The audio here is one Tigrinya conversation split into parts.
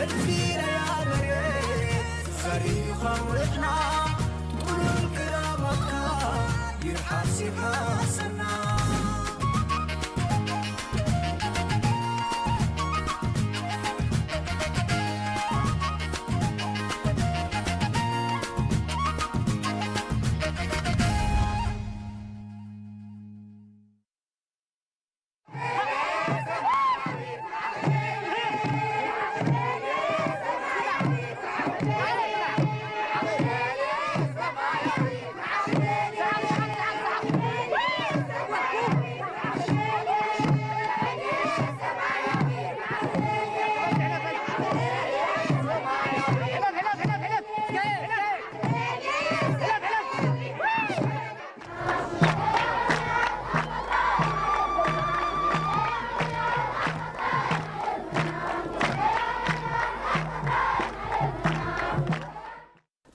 እልፊ ለያ መሬት ፈሪኻ ውዕና፣ ብሉል ክራማትካ ይርሓስ ይርሓሰና።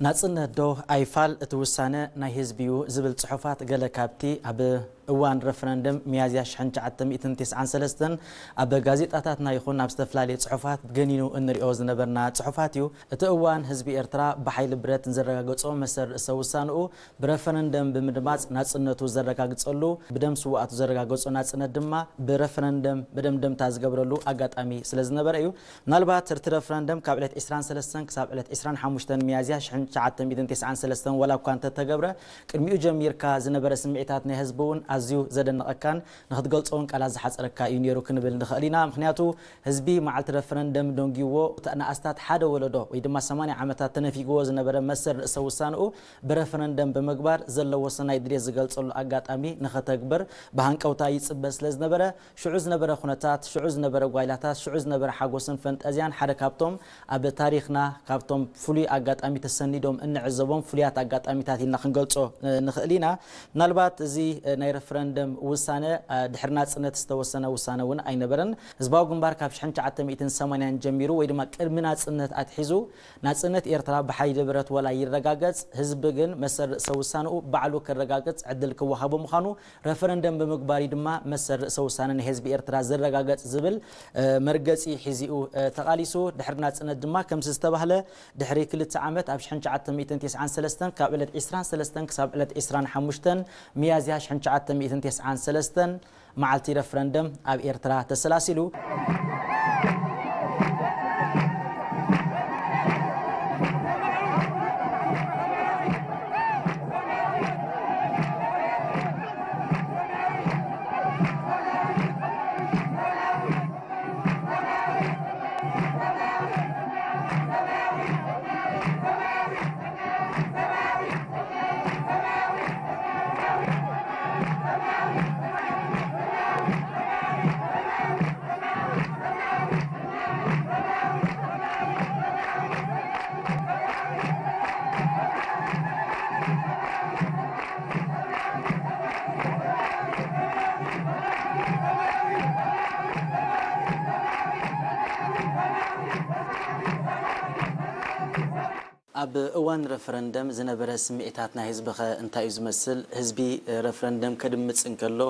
ናጽነት ዶ ኣይፋል እቲ ውሳነ ናይ ህዝቢ እዩ ዝብል ጽሑፋት ገለ ካብቲ ኣብ እዋን ረፈረንደም ሚያዝያ ሽሕን ትሽዓተ ሚእትን ተስዓን ሰለስተን ኣብ ጋዜጣታትና ይኹን ኣብ ዝተፈላለየ ጽሑፋት ገኒኑ እንሪኦ ዝነበርና ጽሑፋት እዩ። እቲ እዋን ህዝቢ ኤርትራ ብሓይሊ ብረት ንዘረጋገጾ መሰል ርእሰ ውሳንኡ ብረፈረንደም ብምድማጽ ናጽነቱ ዘረጋግጸሉ፣ ብደም ስውኣቱ ዘረጋገጾ ናጽነት ድማ ብረፈረንደም መደምደምታ ዝገብረሉ ኣጋጣሚ ስለ ዝነበረ እዩ። ምናልባት እቲ ረፈረንደም ካብ ዕለት ዕስራን ሰለስተን ክሳብ ዕለት ዕስራን ሓሙሽተን ሚያዝያ ሽሕን ትሽዓተ ሚእትን ተስዓን ሰለስተን ዋላ እኳ እንተተገብረ፣ ቅድሚኡ ጀሚርካ ዝነበረ ስምዒታት ናይ ህዝቢ እውን ኣዝዩ ዘደንቐካን ንክትገልጾ እውን ቃላት ዝሓጸረካ እዩ ነይሩ ክንብል ንኽእል ኢና። ምኽንያቱ ህዝቢ መዓልቲ ረፈረንደም ደንጊዎ፣ እቲ ንኣስታት ሓደ ወለዶ ወይ ድማ ሰማንያ ዓመታት ተነፊግዎ ዝነበረ መሰል ርእሰ ውሳንኡ ብረፈረንደም ብምግባር ዘለዎ ሰናይ ድሌት ዝገልጸሉ ኣጋጣሚ ንኸተግብር ብሃንቀውታ ይጽበ ስለ ዝነበረ፣ ሽዑ ዝነበረ ኩነታት፣ ሽዑ ዝነበረ ጓይላታት፣ ሽዑ ዝነበረ ሓጎስን ፈንጠዝያን ሓደ ካብቶም ኣብ ታሪኽና ካብቶም ፍሉይ ኣጋጣሚ ተሰኒዶም እንዕዘቦም ፍሉያት ኣጋጣሚታት ኢልና ክንገልጾ፣ እ፣ ንኽእል ኢና። ምናልባት እዚ፣ እ፣ ናይ ረፈረንደም ውሳነ፣ እ፣ ድሕሪ ናጽነት ዝተወሰነ ውሳነ እውን ኣይነበረን። ህዝባዊ ግንባር ካብ ሽሕን ትሽዓተ ሚእትን ሰማንያን ጀሚሩ ወይ ድማ ቅድሚ ናጽነት ኣትሒዙ ናጽነት ኤርትራ ብሓይሊ ብረት ወላ ይረጋገጽ፣ ህዝቢ ግን መሰል ርእሰ ውሳንኡ ባዕሉ ከረጋግጽ ዕድል ክወሃቦ ምዃኑ ረፈረንደም ብምግባር እዩ ድማ መሰል ርእሰ ውሳነ ናይ ህዝቢ ኤርትራ ዝረጋገጽ ዝብል፣ እ፣ መርገጺ ሒዚኡ፣ እ፣ ተቓሊሱ። ድሕሪ ናጽነት ድማ ከምዚ ዝተባህለ ድሕሪ ክልተ ዓመት ኣብ ሽሕን ትሽዓተ ሚእትን ተስዓን ሰለስተን ካብ ዕለት ዕስራን ሰለስተን ክሳብ ዕለት ዕስራን ሓሙሽተን ሚያዝያ ሽሕን ትሽዓተ ሚእትን ተስዓን ሰለስተን መዓልቲ ረፈረንደም ኣብ ኤርትራ ተሰላሲሉ። ኣብ እዋን ረፈረንደም ዝነበረ ስምዒታት ናይ ህዝቢ ኸ እንታይ እዩ ዝመስል? ህዝቢ፣ እ፣ ረፈረንደም ከድምጽ እንከሎ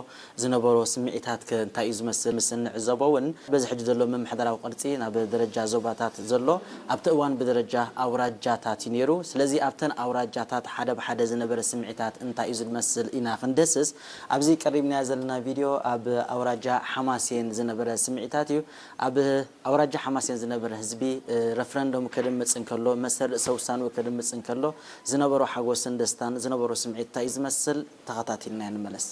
ዝነበሮ ስምዒታት ከ እንታይ እዩ ዝመስል? ምስ እንዕዘቦ እውን በዚ ሕጂ ዘሎ ምምሕዳራዊ ቅርጺ ናብ ደረጃ ዞባታት ዘሎ ኣብቲ እዋን ብደረጃ ኣውራጃታት እዩ ነይሩ። ስለዚ ኣብተን ኣውራጃታት ሓደ ብሓደ ዝነበረ ስምዒታት እንታይ እዩ ዝመስል ኢና ክንድህስስ። ኣብዚ ቀሪብናዮ ዘለና ቪድዮ ኣብ ኣውራጃ ሓማሴን ዝነበረ ስምዒታት እዩ። ኣብ ኣውራጃ ሓማሴን ዝነበረ ህዝቢ፣ እ፣ ረፍረንደሙ ከድምጽ እንከሎ፣ መሰል ርእሰ ውሳንኡ ከድምጽ እንከሎ ዝነበሮ ሓጎስን ደስታን ዝነበሮ ስምዒት እንታይ እዩ ዝመስል? ተኸታቲልና ንመለስ።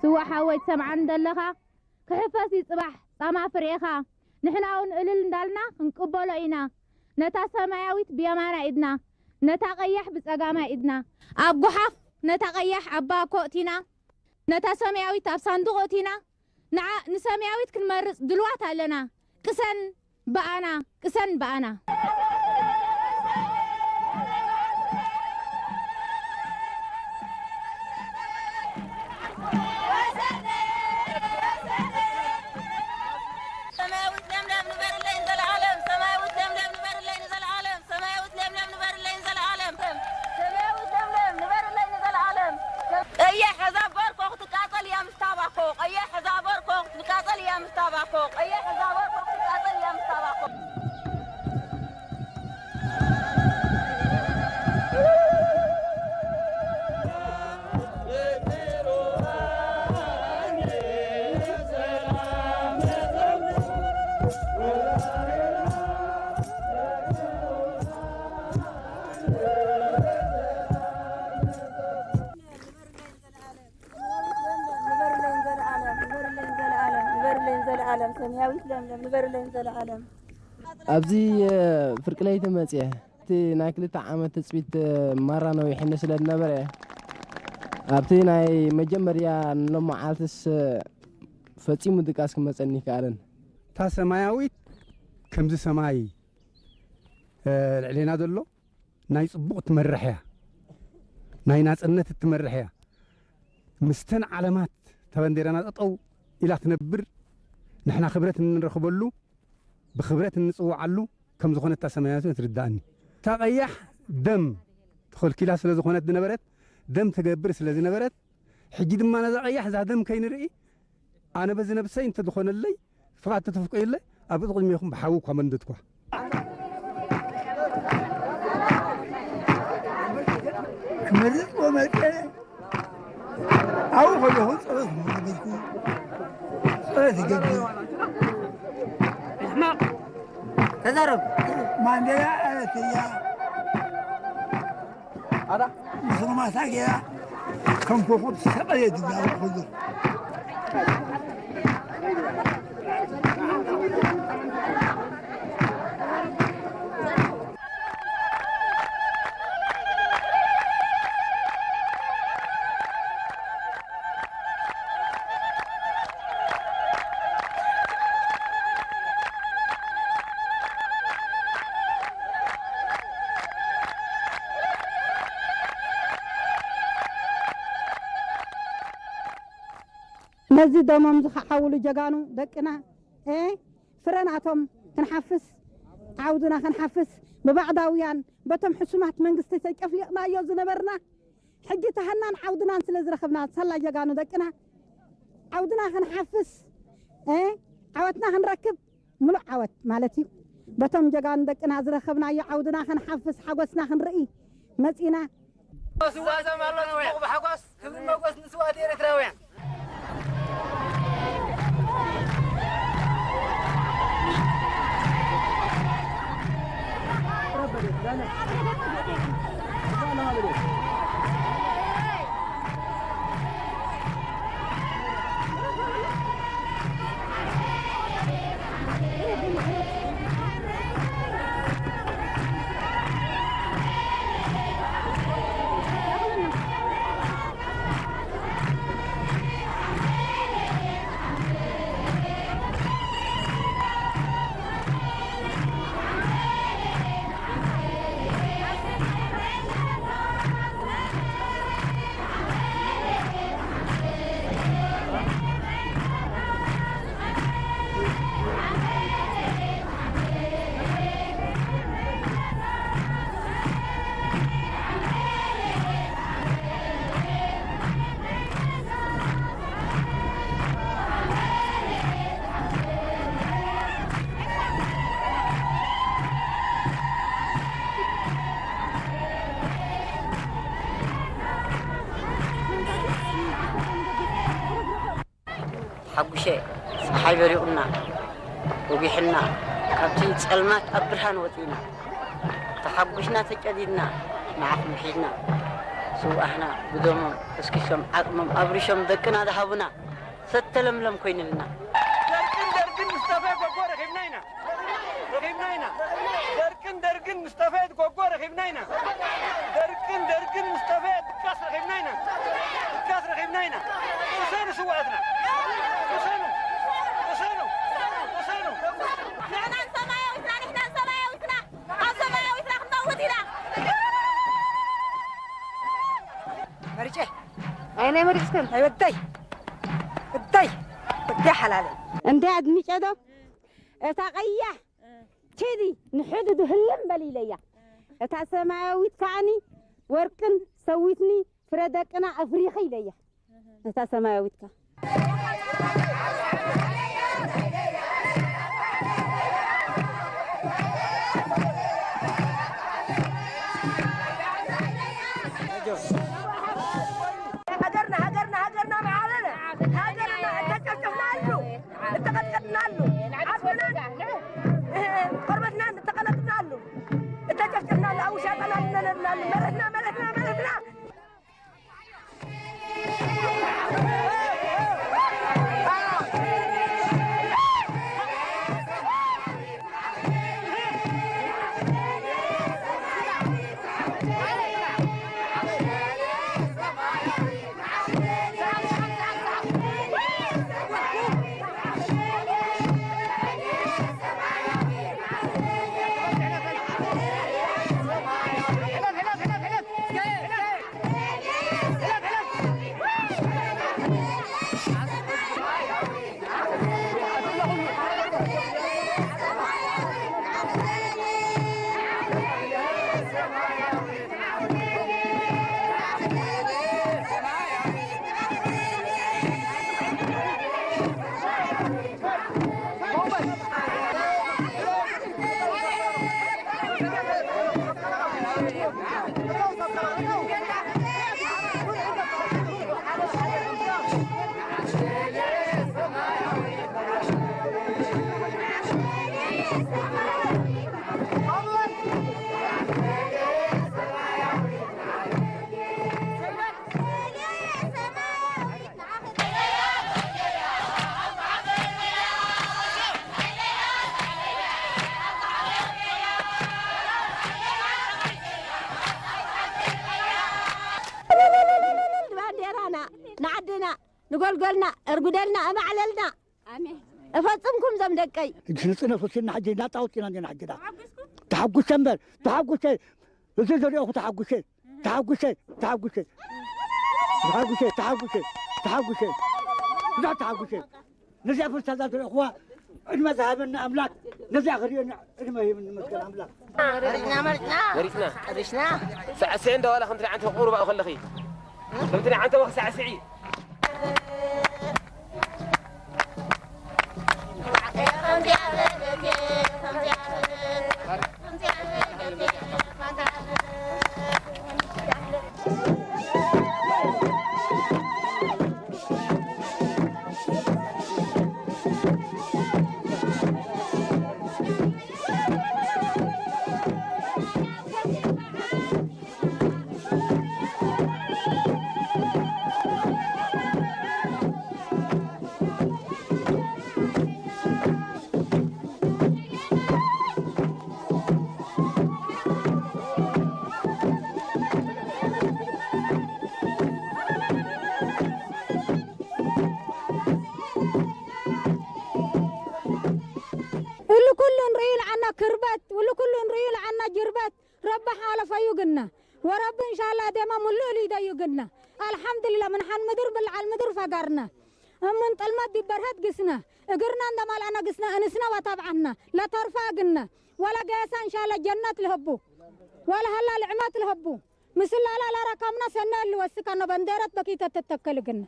ስዋ ሓወይ ትሰምዓኒ ዘለኻ? ክሕፈስ እዩ ጽባሕ። ጻማ ፍሬኻ፣ ንሕና እውን እልል እንዳልና ክንቅበሎ ኢና። ነታ ሰማያዊት ብየማናይ ኢድና፣ ነታ ቀያሕ ብጸጋማይ ኢድና። ኣብ ጓሓፍ ነታ ቀያሕ ኣብ ባኮ እቲና፣ ነታ ሰማያዊት ኣብ ሳንዱቕ እቲና፣ ንዓ-፣ ንሰማያዊት ክንመርጽ ድልዋት ኣለና። ቅሰን ብኣና፣ ቅሰን ብኣና። ሰማያዊት ለምለም ንበርለይ ንዘለዓለም፣ ሰማያዊት ለምለም ንበርለይ ንዘለዓለም፣ ሰማያዊት ለምለም ንበርለይ ንዘለዓለም፣ ሰማያዊት ለምለም ንበርለይ ንዘለዓለም። ቀይሕ ሕዛብ በርኮ ክትቃጸል እያ ምስ ታባኮ፣ ቀይሕ ሕዛብ በርኮ ክትቃጸል እያ ምስ ታባኮ፣ ቀይሕ ሕዛብ በርኮ ክትቃጸል እያ ምስ ታባኮ። ንበርለይን ዘለዓለም፣ ንበርለይን ዘለዓለም፣ ንበርለይን ዘለዓለም፣ ሰማያዊት ለምለም፣ ንበርለይን ዘለዓለም። ኣብዚ፣ እ፣ ፍርቂ ለይቲ መጽየ። እቲ ናይ ክልተ ዓመት ትጽቢት፣ እ፣ ማራ ነዊሕኒ ስለ ዝነበረ፣ ኣብቲ ናይ መጀመርያ ንሎሚ መዓልትስ፣ እ፣ ፈጺሙ ድቃስ ክመጸኒ ይከኣልን። እታ ሰማያዊት ከምዚ ሰማይ፣ እ፣ ልዕሌና ዘሎ ናይ ጽቡቕ ትመርሕ እያ። ናይ ናጽነት እትመርሕ እያ። ምስተን ዓለማት እታ ባንዴራና ጠጠው ኢላ ትነብር፣ ንሕና ክብረት እንረኽበሉ፣ ብኽብረት እንጽውዓሉ ከም ዝኾነ እታ ሰማያዊት ትርድኣኒ። እታ ቀያሕ ደም ተኸልኪላ ስለ ዝኾነት ዝነበረት፣ ደም ተገብር ስለ ዝነበረት፣ ሕጂ ድማ ነዛ ቀያሕ እዛ ደም ከይንርኢ፣ ኣነ በዚ ነብሰይ እንተዝኾነለይ፣ ፍቓድ ተተፍቀደለይ፣ ኣብ ቅድሜኹም ብሓዊ እኳ መንደድኳ። ክመርጽ ወመጸ፣ ኣብኡ ከለኹ ጸሎት ነበርኩ። ጸሎት ይገብር። ሕማቕ ተዛረብ። ማንዴላ ኣረትያ። ኣታ ንስርማታ ገይራ ከም ኮኾብ ዝሰቐለ ድብላ ኩሉ። ነዚ ደሞም ዝኸዓውሉ ጀጋኑ ደቅና፣ እ፣ ፍረ ናቶም ክንሓፍስ፣ ዓውድና ክንሓፍስ፣ ብባዕዳውያን በቶም ሕሱማት መንግስቲ ተጨፍሊቕናዮ ዝነበርና፣ ሕጂ ተሃናን ዓውድናን ስለ ዝረኸብና፣ ሳላ ጀጋኑ ደቅና፣ ዓውድና ክንሓፍስ፣ እ፣ ዓወትና ክንረክብ፣ ምሉእ ዓወት ማለት እዩ። በቶም ጀጋኑ ደቅና ዝረኸብናዮ ዓውድና ክንሓፍስ፣ ሓጎስና ክንርኢ መጺና። ስዋ ዘማሎ ጽቡቕ ብሓጎስ ክብሪ ሞጎስ ንስዋእቲ ኤርትራውያን። ተሓጉሸ፣ ጸሓይ በሪቑና፣ ወጊሕና፣ ካብቲ ጸልማት ኣብ ብርሃን ወጺእና፣ ተሓጒስና፣ ተጨዲድና፣ ንዓኹም ሒዝና፣ ስውኣትና ብደሞም ከስኪሶም፣ ዓጽሞም ኣብሪሾም ደቅና ዝሃቡና፣ ሰተለምለም ኮይንልና። ደርግን ደርግን ጠፈ ጎጎ ረኺብና ኢና። ረኺብና ኢና። ደርቅን ደርግን ምስ ጠፈ ጎጎ ረኺብና ኢና። ደርቅን ደርግን ምስ ጠፈ ድቃስ ረኺብና ኢና። ድቃስ ረኺብና ኢና። ቅሰኑ ስውኣትና። ቅሰኑ። ቅሰኑ። ቅሰኑ። ንሕናን ሰማያዊትና፣ ንሕናን ሰማያዊትና፣ ኣብ ሰማያዊትና ክንመውት ኢና። መሪጨ። ኣይ ናይ መሪጭ ስከም። ኣይ ወደይ። ወደይ። ወደይ ሓላለይ። እንታይ ኣድሚጨ ዶ? እታ ቀያሕ ኪዲ ንሕድዱ ህልም በል ኢለያ። እታ ሰማያዊት ከዓኒ ወርቅን ሰዊትኒ ፍረ ደቅና ኣፍሪኺ ኢለያ። እታ ሰማያዊትካ ሃገርና፣ ሃገርና፣ ሃገርና መዓበለ። ሃገርና እተጨፍጨፍናሉ፣ እተቐጥቀጥናሉ፣ ዓድናን ቆርበትናን እተቐለጥናሉ፣ እተጨፍጨፍናሉ፣ ኣብ ውሻጠና ዝነበርናሉ፣ መሬትና፣ መሬትና፣ መሬትና። ባንዴራና ንዓድና ንጎልጎልና እርጉደልና እማዕለልና። ኣሜን። እፈጽምኩም ዘም ደቀይ። እጅ ንጽነ ፈሲልና ሕጂ እናጣወጥና እንዲና ሕጂ ዳ። ተሓጉሰ እምበር፣ ተሓጉሰ። እዚ ዝሪኦኹ ተሓጉሰ፣ ተሓጉሰ፣ ተሓጉሰ። ተሓጉሰ፣ ተሓጉሰ፣ ተሓጉሰ። እዛ ተሓጉሰ። ነዚኣ ፍርሳዛ ዝሪኦኹዋ ዕድመ ዝሃበና ኣምላኽ፣ ነዚኣ ክሪኦ ዕድመ ሂብኒ መስገን ኣምላኽ። መሪጽና፣ መሪጽና። መሪጽና። መሪጽና። ሳዕስዒ እንዳ ዋላ ከምቲ ንዓንተ ቁሩብ ኣብኡ ከለኺ። ከምቲ ንዓንተ ወኽ ሳዕስዒ። እሉ ኩሉ ንርእዩ ለዓና ክርበት፣ እሉ ኩሉ ንርእዩ ለዓና ጅርበት፣ ረቢ ሓለፈዩ ግና፣ ወረቢ እንሻላ ደማ ሙሉእ ሊደዩ ግና። ኣልሓምዱሊላ፣ ምን ሓን ምድር ብልዓል ምድር ፈጋርና። እምን ጥልመት ዲበርሀት ግስና፣ እግርና እንደማልኣና ግስና፣ እንስና ወታብዓትና፣ ለተርፋ ግና። ወላ ገሳ እንሻላ ጀነት ልህቡ፣ ወላ ሀላ ልዕመት ልህቡ። ምስላላ ላራካምና ሰና ልወስካና በንዴረት በኪተ ተተከልግና።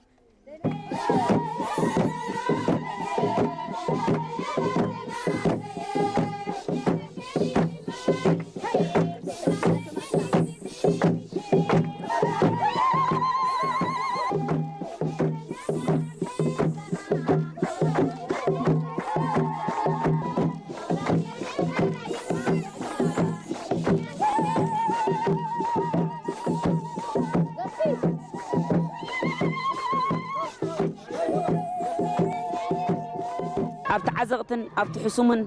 ኣብቲ ዓዘቕትን ኣብቲ ሕሱምን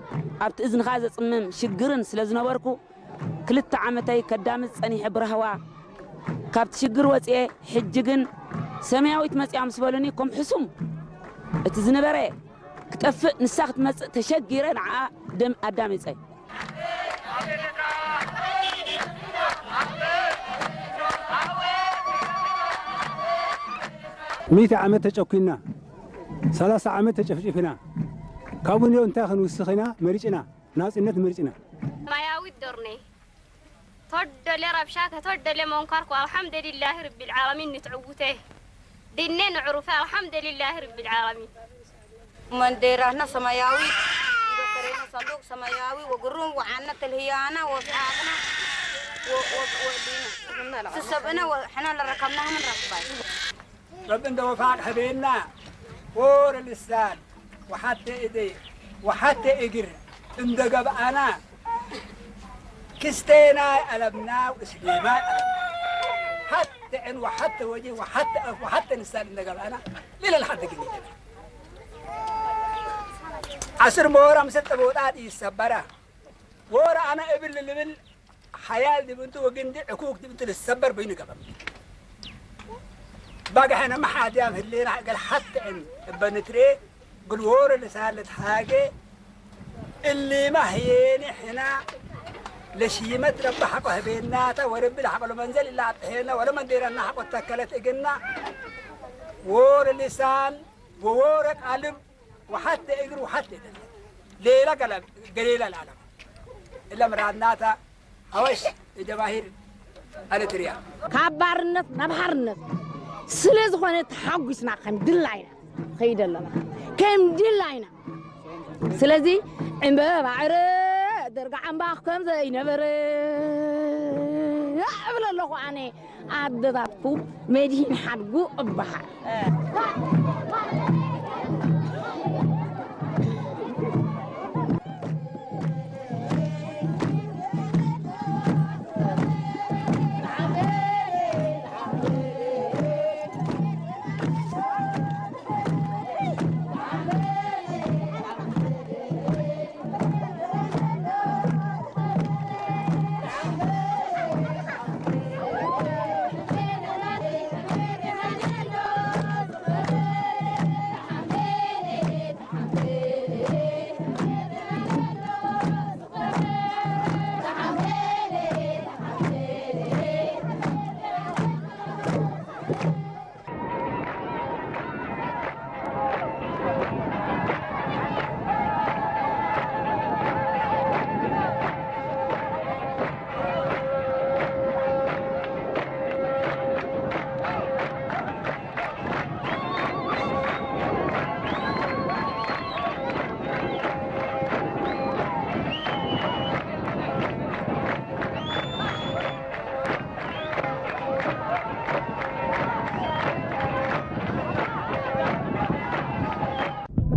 ኣብቲ እዝንኻ ዘጽምም ሽግርን ስለ ዝነበርኩ፣ ክልተ ዓመተይ ከዳምጽ ጸኒሐ ብራህዋ። ካብቲ ሽግር ወጽኤ፣ ሕጂ ግን ሰማያዊት መጽያ ምስ በሉኒ፣ ከም ሕሱም እቲ ዝነበረ ክጠፍእ፣ ንሳ ክትመጽእ ተሸጊረ ንዓኣ ደም ኣዳሚጸ። ሚእቲ ዓመት ተጨኲና፣ ሰላሳ ዓመት ተጨፍጭፍና፣ ካብኡ ንዮ እንታይ ክንውስኽ ኢና መሪጭና፣ ናጽነት መሪጭና። ማያዊት ዶርኔ፣ ተወደለ ረብሻ፣ ተተወደለ መንኳርኩ፣ ኣልሓምደሊላሂ ረቢል ዓለሚን ንትዕውቴ፣ ዲኔ ንዕሩፈ፣ ኣልሓምደሊላሂ ረቢል ዓለሚን። መንዴራና ሰማያዊ፣ ይበከሬና ሰንዱቅ ሰማያዊ፣ ወግሩም ወዓና ተልህያና ወስዓቅና ወ-፣ ወ-፣ ወዲና። ስሰብእና ወ-፣ ሕና ለረከብናህ ምን ረክባይ። ረቢ እንደ ወፋቅ ሀቤና፣ ወረ ልሳን፣ ወሓተ እደ፣ ወሓተ እግር፣ እንደ ገብኣና፣ ክስቴናይ ኣለምና፣ እስሊማይ ኣለምና። ሓተ ዕን፣ ወሓተ ወጂ፣ ወሓተ ኣፍ፣ ወሓተ ንሳን እንደ ገብኣና፣ ሌላ ለሓደ ግን የለን። ዓስር ሞራ ምስል ጥቦጣት ይሰበራ። ወረ ኣነ እብል ልብል ሓያል ድብንቱ ወግንዲ ዕኩክ ድብንቱ ልሰበር በይኑ ገበም። ባግሐነ መሓድያም ህሌና ገል ሓትዕን እበንትሬ ግልዎረ ልሳለት ሃጌ እሊማ ህዬኒ ሕና ለሽይመት ረቢ ሓቆ ህቤናታ ወረቢ ለሓቆ ለመንዘል ኢላ ኣጥሄና ወለመንዴረና ሓቆ ተከለት እግና ወረ ልሳን ወወረ ቃልብ ወሓተ እግር ወሓተ ደለ ሌላ ገላ ገሌላ ለዓለም እለ ምራድናታ ሓወሽ የጀማሂር ኣረትርያ። ካብ ባርነት ናብ ሓርነት ስለ ዝኾነ ተሓጒስና ከም ድላይና ንኸይድ ኣለና። ከም ድላይና። ስለዚ ዕምበባ ዕረ ደርጋ ዓምባኽ ከም ዘይነበረ እብል ኣለኹ ኣነ። ኣደታትኩም መድሂን ሓድጉ እበሃል።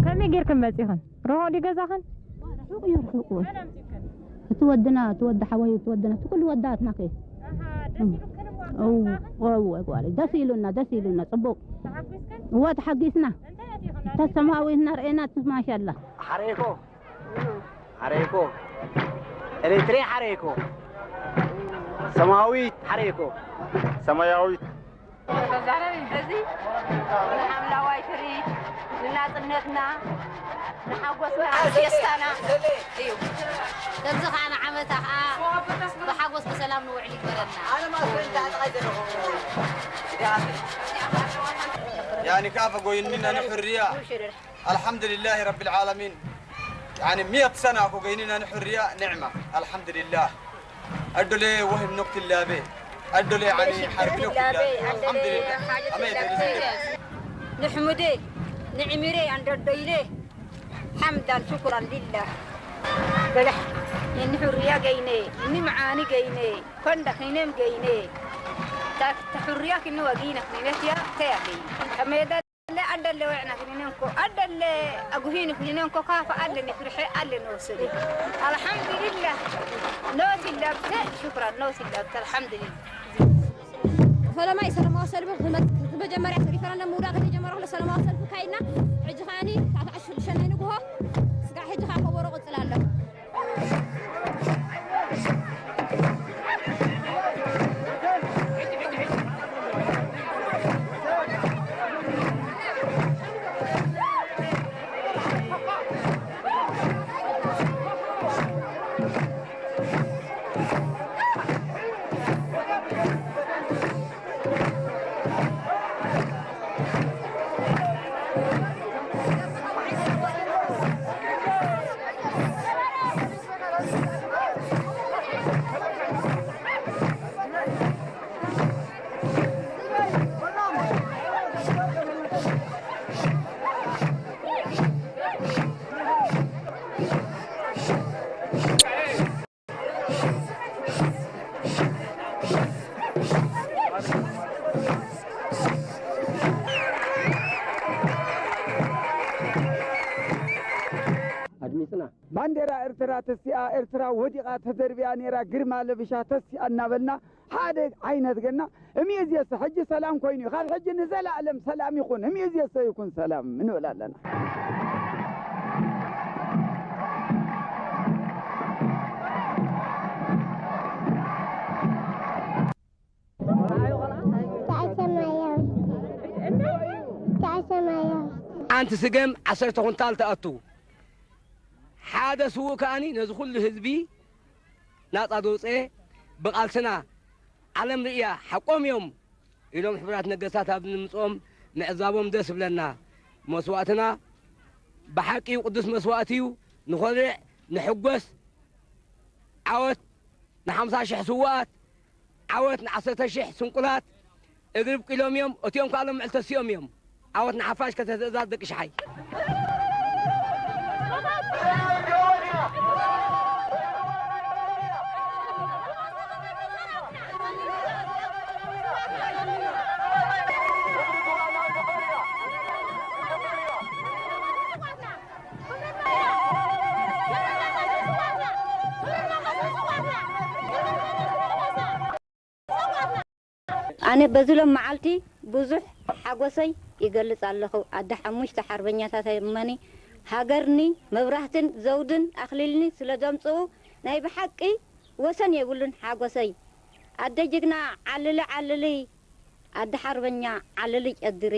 ከመይ ጌርክን መጺኽን? ርሑቕ ድዩ ገዛኽን? ርሑቕ እዩ፣ ርሑቕ እዩ። መን ኣምጺእክን? እቲ ወድና፣ እቲ ወዲ ሓወይ፣ እቲ ወድና፣ እቲ ኩሉ ወዳትና ከ። ኣሃ፣ ደስ ኢሉክን እሞ እው፣ ኣምጻእኽን? እው፣ እው፣ ጓለይ። ደስ ኢሉና፣ ደስ ኢሉና፣ ጽቡቕ። ተሓጒስክን? እወ፣ ተሓጒስና። እንታይ ኣቲኽን? ተሰማዊትና ርኤና፣ ማሻላ። ሓረይኮ፣ ሓረይኮ፣ ኤሌክትሪክ ሓረይኮ፣ ሰማያዊት ሓረይኮ፣ ሰማያዊት። በዚ ንሓምላዋይ ትርኢት፣ ንናጽነትና፣ ንሓጎስና፣ ንፌስታና እዩ። ከምዚ ኸዓ ንዓመታ ኸዓ ብሓጎስ ብሰላም ንውዕል ይግበረና። ያኒ ካፈ ጎይንና ንሕርያ። ኣልሓምዱሊላሂ ረቢል ዓለሚን። ያኒ ሚእቲ ሰና እኮ ገይንና ንሕርያ ኒዕማ። ኣልሓምዱሊላህ። ኣዶለ ወህም ኖክትላቤ። ኣዶለ ዓኒ ሓርቢ ኖክትላቤ። ኣልሓምዱሊላህ። ኣሜን። ንሕሙዴ፣ ንዕሚሬ፣ ኣንደዶይሌ። ሓምዳን ሽኩራን ሊላህ። በለሕ፣ ንሕርያ ገይኔ፣ ንምዓኒ ገይኔ፣ ኮንዳ ኺኔም ገይኔ። ታክ ተሕርያ ክኒ ወጊነ ኺኔት ያ ተያኺ። ከመየዳ ኣደለ ወዕና ክኒነንኮ፣ ኣደለ ኣጉሂን ክኒነንኮ፣ ካፈ ኣለ ንፍርሐ ኣለ ንወሰደ። ኣልሓምዱሊላህ። ኖት ይላብተ፣ ሽኩራን፣ ኖት ይላብተ፣ ኣልሓምዱሊላህ። ፈለማይ ሰላማዊ ሰልፊ ክመ-፣ መጀመርያ ሪፈረንደም ምውዳቕ ከይጀመረ ከሎ ሰላማዊ ሰልፊ ካይድና፣ ሕጂ ከኣኒ ካብ ዓሰርተ ሽዱሽተ ናይ ንግሆ ባንዴራ ኤርትራ ተሲኣ፣ ኤርትራ ወዲቓ ተደርቢያ ነይራ፣ ግርማ ለቢሻ ተሲኣ እናበልና ሓደ ዓይነት ገና እምይእዜሰ ሕጂ ሰላም ኮይኑ እዩ። ካብ ሕጂ ንዘላለም ሰላም ይኹን፣ እምይእዜሰ ይኹን ሰላም እንብል ኣለና። ኣንቲ ስገም ዓሰርተ ኩንታል ትኣቱ። ሓደ ስዉእ ከኣኒ ነዚ ኩሉ ህዝቢ ናጻ ዘውጽኤ ብቓልስና ዓለም ርእያ ሓቆም እዮም ኢሎም ሕቡራት ነገስታት ኣብ ንምጽኦም ምዕዛቦም ደስ ብለና። መስዋእትና ብሓቂ እዩ፣ ቅዱስ መስዋእቲ እዩ። ንኾርዕ፣ ንሕጎስ። ዓወት ንሓምሳ ሽሕ ስዉኣት፣ ዓወት ንዓሰርተ ሽሕ ስንቁላት። እግሪ ብቂሎም እዮም፣ እቲኦም ከዓ ሎም ምዕልተሲኦም እዮም። ዓወት ንሓፋሽ ከተትእዛዝ ደቂ ሽሓይ። ኣነ በዚ ሎም መዓልቲ ብዙሕ ሓጎሰይ ይገልጽ ኣለኹ። ኣደ ሓሙሽተ ሓርበኛታት እመኒ ሃገርኒ መብራህትን ዘውድን ኣኽሊልኒ ስለ ዘምጽኡ ናይ ብሓቂ ወሰን የብሉን ሓጎሰይ። ኣደ ጅግና ዓልሊ ዓልሊ ኣደ ሓርበኛ ዓልሊ ጨድሪ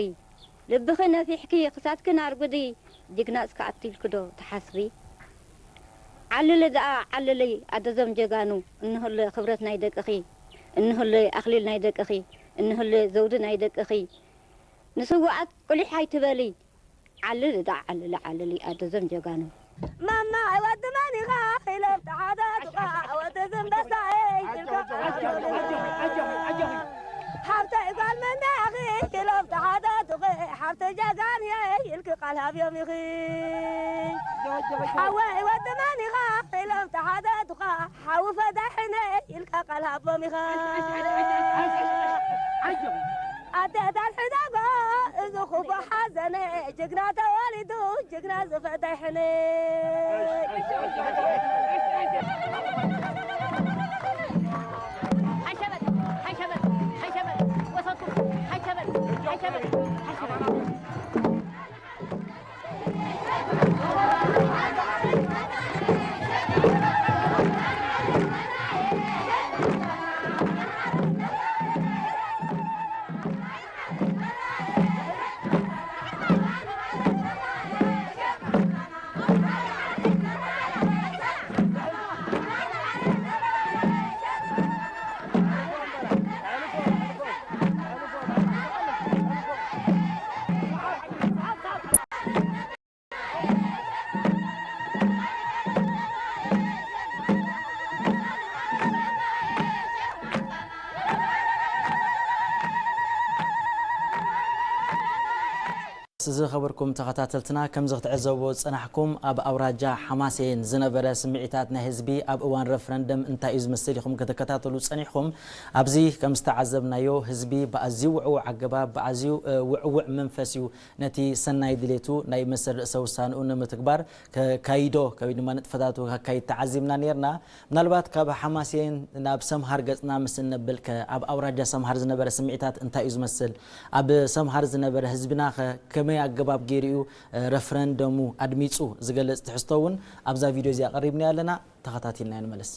ልብኺ ነፊሕኪ ክሳድክን ኣርጉዲ ጅግና እስከ ኣትልኪ ዶ ትሓስቢ? ዓልሊ ደኣ ዓልሊ ኣደዞም ጀጋኑ እንሆለ ክብረት ናይ ደቅኺ እንሆለ ኣኽሊል ናይ ደቅኺ እንሆለ ዘውዲ ናይ ደቅኺ ንስውኣት ቁሊሕ ኣይትበሊ ዓልሊ ደኣ ዓልሊ ዓልሊ ኣደዞም ጀጋኑ። ማማ ወዲ መን ኢኻ ኢሎም ተሓተቱኻ ወዲ ዝምበሳ ኢልካ ሓብተይ ጓል መን ዳኺ ኢሎም ተሓተቱኺ ሓብተይ ጀጋን እየ ኢልኪ ቃል ሃብዮም ኢኺ ሓወይ ወዲ መን ኢኻ ኢሎም ተሓተቱኻ ሓዊ ፈዳሕነ ኢልካ ቃል ሃቦም ኢኻ ኣዴታት ሕደጎ እዚ ክፉእ ሓዘነ ጅግና ተወሊዱ ጅግና ዝፈዳይ ሕነ ዝኸበርኩም ተኸታተልትና፣ ከምዚ ክትዕዘብዎ ዝጸናሕኩም፣ ኣብ ኣውራጃ ሓማሴን ዝነበረ ስምዒታት ናይ ህዝቢ ኣብ እዋን ረፍረንደም እንታይ እዩ ዝመስል ኢኹም ክትከታተሉ ጸኒሕኩም። ኣብዚ ከም ዝተዓዘብናዮ፣ ህዝቢ ብኣዝዩ ውዕዉዕ ኣገባብ፣ ብኣዝዩ፣ እ፣ ውዕዉዕ መንፈስ እዩ ነቲ ሰናይ ድሌቱ ናይ መሰል ርእሰ ውሳንኡ ንምትግባር ከካይዶ ወይ ድማ ንጥፈታቱ ከካይድ ተዓዚብና ኔርና። ምናልባት ካብ ሓማሴን ናብ ሰምሃር ገጽና ምስ እነብል ከ ኣብ ኣውራጃ ሰምሃር ዝነበረ ስምዒታት እንታይ እዩ ዝመስል? ኣብ ሰምሃር ዝነበረ ህዝብና ከ ከመይ ኣገባብ ገይሩ እዩ፣ እ፣ ረፍረንደሙ ኣድሚጹ ዝገልጽ ትሕዝቶ እውን ኣብዛ ቪድዮ እዚኣ ኣቐሪብናዮ ኣለና። ተኸታቲልና ንመለስ።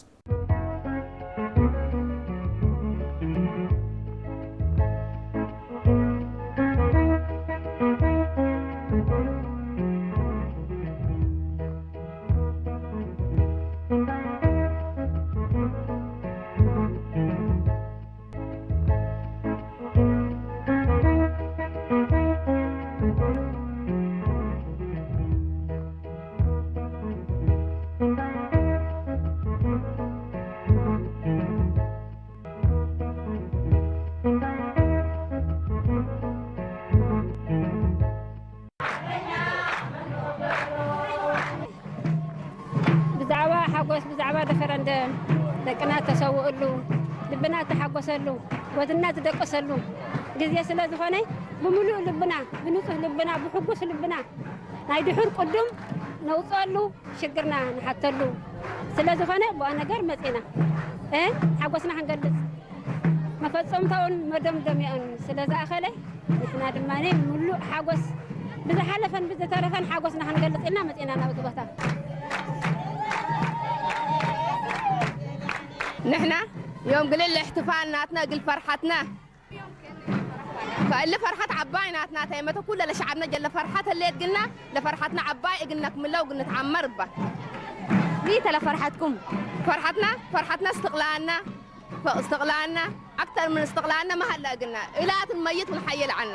ብዛዕባ ሓጎስ፣ ብዛዕባ ረፈረንደም፣ ደቅና ተሰውእሉ፣ ልብና ተሓጎሰሉ፣ ጎድና ትደቀሰሉ ግዜ ስለ ዝኾነ፣ ብምሉእ ልብና፣ ብንጹህ ልብና፣ ብሕጉስ ልብና፣ ናይ ድሑር ቅዱም ነውፅኣሉ፣ ሽግርና ንሓተሉ ስለ ዝኾነ ብኣ ነገር መፂና፣ እ፣ ሓጎስና ክንገልፅ፣ መፈፀምታኡን መደምደሚያኡን ስለ ዝኣኸለ፣ ንሕና ድማ ምሉእ ሓጎስ ብዝሓለፈን ብዝተረፈን ሓጎስና ክንገልፅ ኢልና መፂና ናብዚ ቦታ። ንሕና ዮም ግልል እሕትፋል ናትና፣ ግል ፈርሓትና። ፈእሊ ፈርሓት ዓባይ ናትና፣ ተይመተ ኩለ ለሸዓብና ጀለ ፈርሓት ህሌት ግና፣ ለፈርሓትና ዓባይ እግነክ ምለው ግንት ዓመር እባ። ሚ ተለ ፈርሓትኩም? ፈርሓትና፣ ፈርሓትና እስትቕላልና፣ ፈ-፣ እስትቕላልና፣ ኣክተር ምን እስትቕላልና መሃላ እግና፣ እላትን መይት ምን ሓየል ዓና።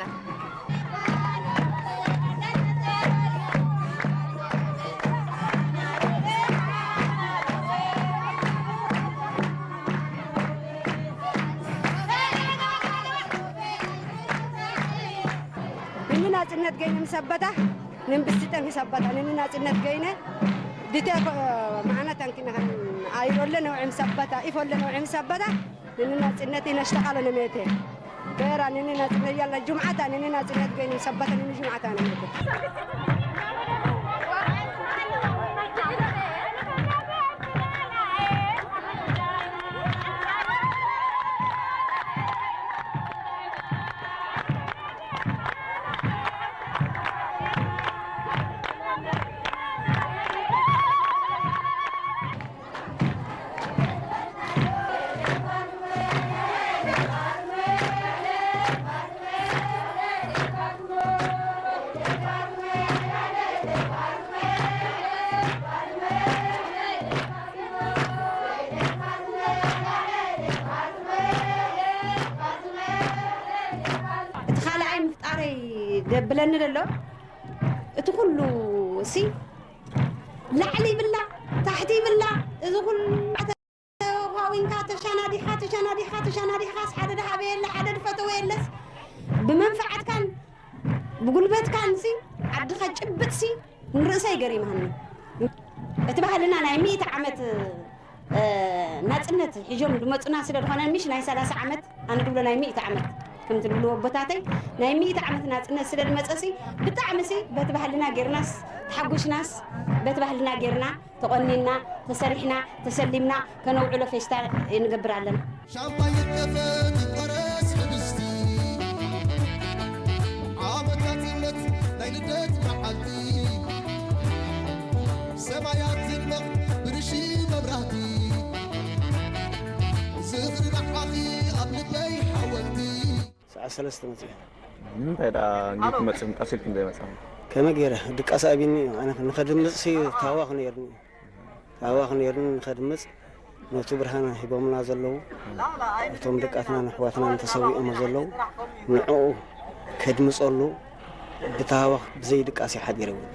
ንንናጽነት ገይነ ምሰበታ፣ ንንብስጢጠን ምሰበታ፣ ንንናጽነት ገይነ ድቴ ኮ-፣ ማዕና ታንኪና ኸን ኣይሮለ ነውዒ ምሰበታ፣ ኢፎለ ነውዒ ምሰበታ፣ ንንናጽነት ነሽተቓለ ነሜቴ። በራ ንንናጽነት ያላ ጁምዓታ፣ ንንናጽነት ገይነ ምሰበታ፣ ንንጁምዓታ ነሜቴ። እቲ ካልኣይ ምፍጣረይ ዘብለኒ ዘሎ፣ እቲ ኩሉ ሲ ላዕሊ ይብላ፣ ታሕቲ ይብላ፣ እዚ ኩሉ ተዋዊንካ፣ ተሻናዲኻ፣ ተሻናዲኻ፣ ተሻናዲኻስ ሓደ ድሃበ የለ፣ ሓደ ድፈተወ የለስ፣ ብመንፈዓትካን ብጉልበትካን ሲ ዓድኻ ጭብጥ ሲ ንርእሰይ ገሪማኒ። እቲ ባህልና ናይ ሚእቲ ዓመት፣ እ፣ ናጽነት ሒዞም ዝመጹና ስለ ዝኾነ፣ ምሽ ናይ ሰላሳ ዓመት፣ ኣነ ድብሎ ናይ ሚእቲ ዓመት፣ ከምቲ ድብልዎ ኣቦታተይ፣ ናይ ሚእቲ ዓመት ናጽነት ስለ ዝመጸ ሲ፣ ብጣዕሚ ሲ በቲ ባህልና ጌርናስ፣ ተሓጒስናስ፣ በቲ ባህልና ጌርና፣ ተቖኒንና፣ ተሰሪሕና፣ ተሰሊምና ከነውዕሎ ፌስታ ንገብር ኣለና። ሻምፓኝ ይከፈት ይቆረስ ሕብስቲ፣ ዓመታትነት ናይ ልደት መዓልቲ፣ ሰማያት ትድመቕ ብርሺ መብራህቲ፣ ዝኽሪ ንዓኺ ኣብ ልበይ ሓወልቲ። ሰዓት ሰለስተ መጺኡ። ንምንታይ ደኣ እንጌ ክመጽእ ምጣስ ኢልኩም ዘይመጻኹም? ከመይ ገይረ? ድቃስ ኣቢኒ እዩ። ኣነ ንኸድምጽ ሲ ታዋኽ ነይርኒ። ታዋኽ ነይርኒ ንኸድምጽ። ነቲ ብርሃን ሂቦምና ዘለዉ፣ እቶም ደቃትናን ኣሕዋትናን ተሰዊኦም ዘለዉ፣ ንዕኡ ከድምጸሉ ብታዋኽ ብዘይ ድቃስ እዩ ሓዲረ እውን።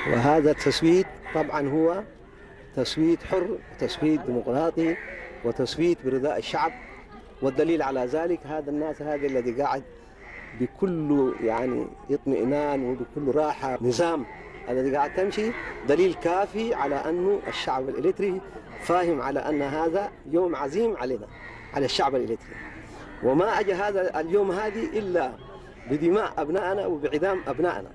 وهذا التصويت طبعًا هو تصويت حر، تصويت ديمقراطي، وتصويت برضاء الشعب. والدليل على ذلك هذا الناس هذه الذي قاعد بكل، يعني، اطمئنان وبكل راحة. نظام الذي قاعد تمشي دليل كافي على أنه الشعب الإريتري فاهم على أن هذا يوم عظيم علينا، على الشعب الإريتري. وما أجى هذا اليوم هذه إلا بدماء أبنائنا وبعظام أبنائنا.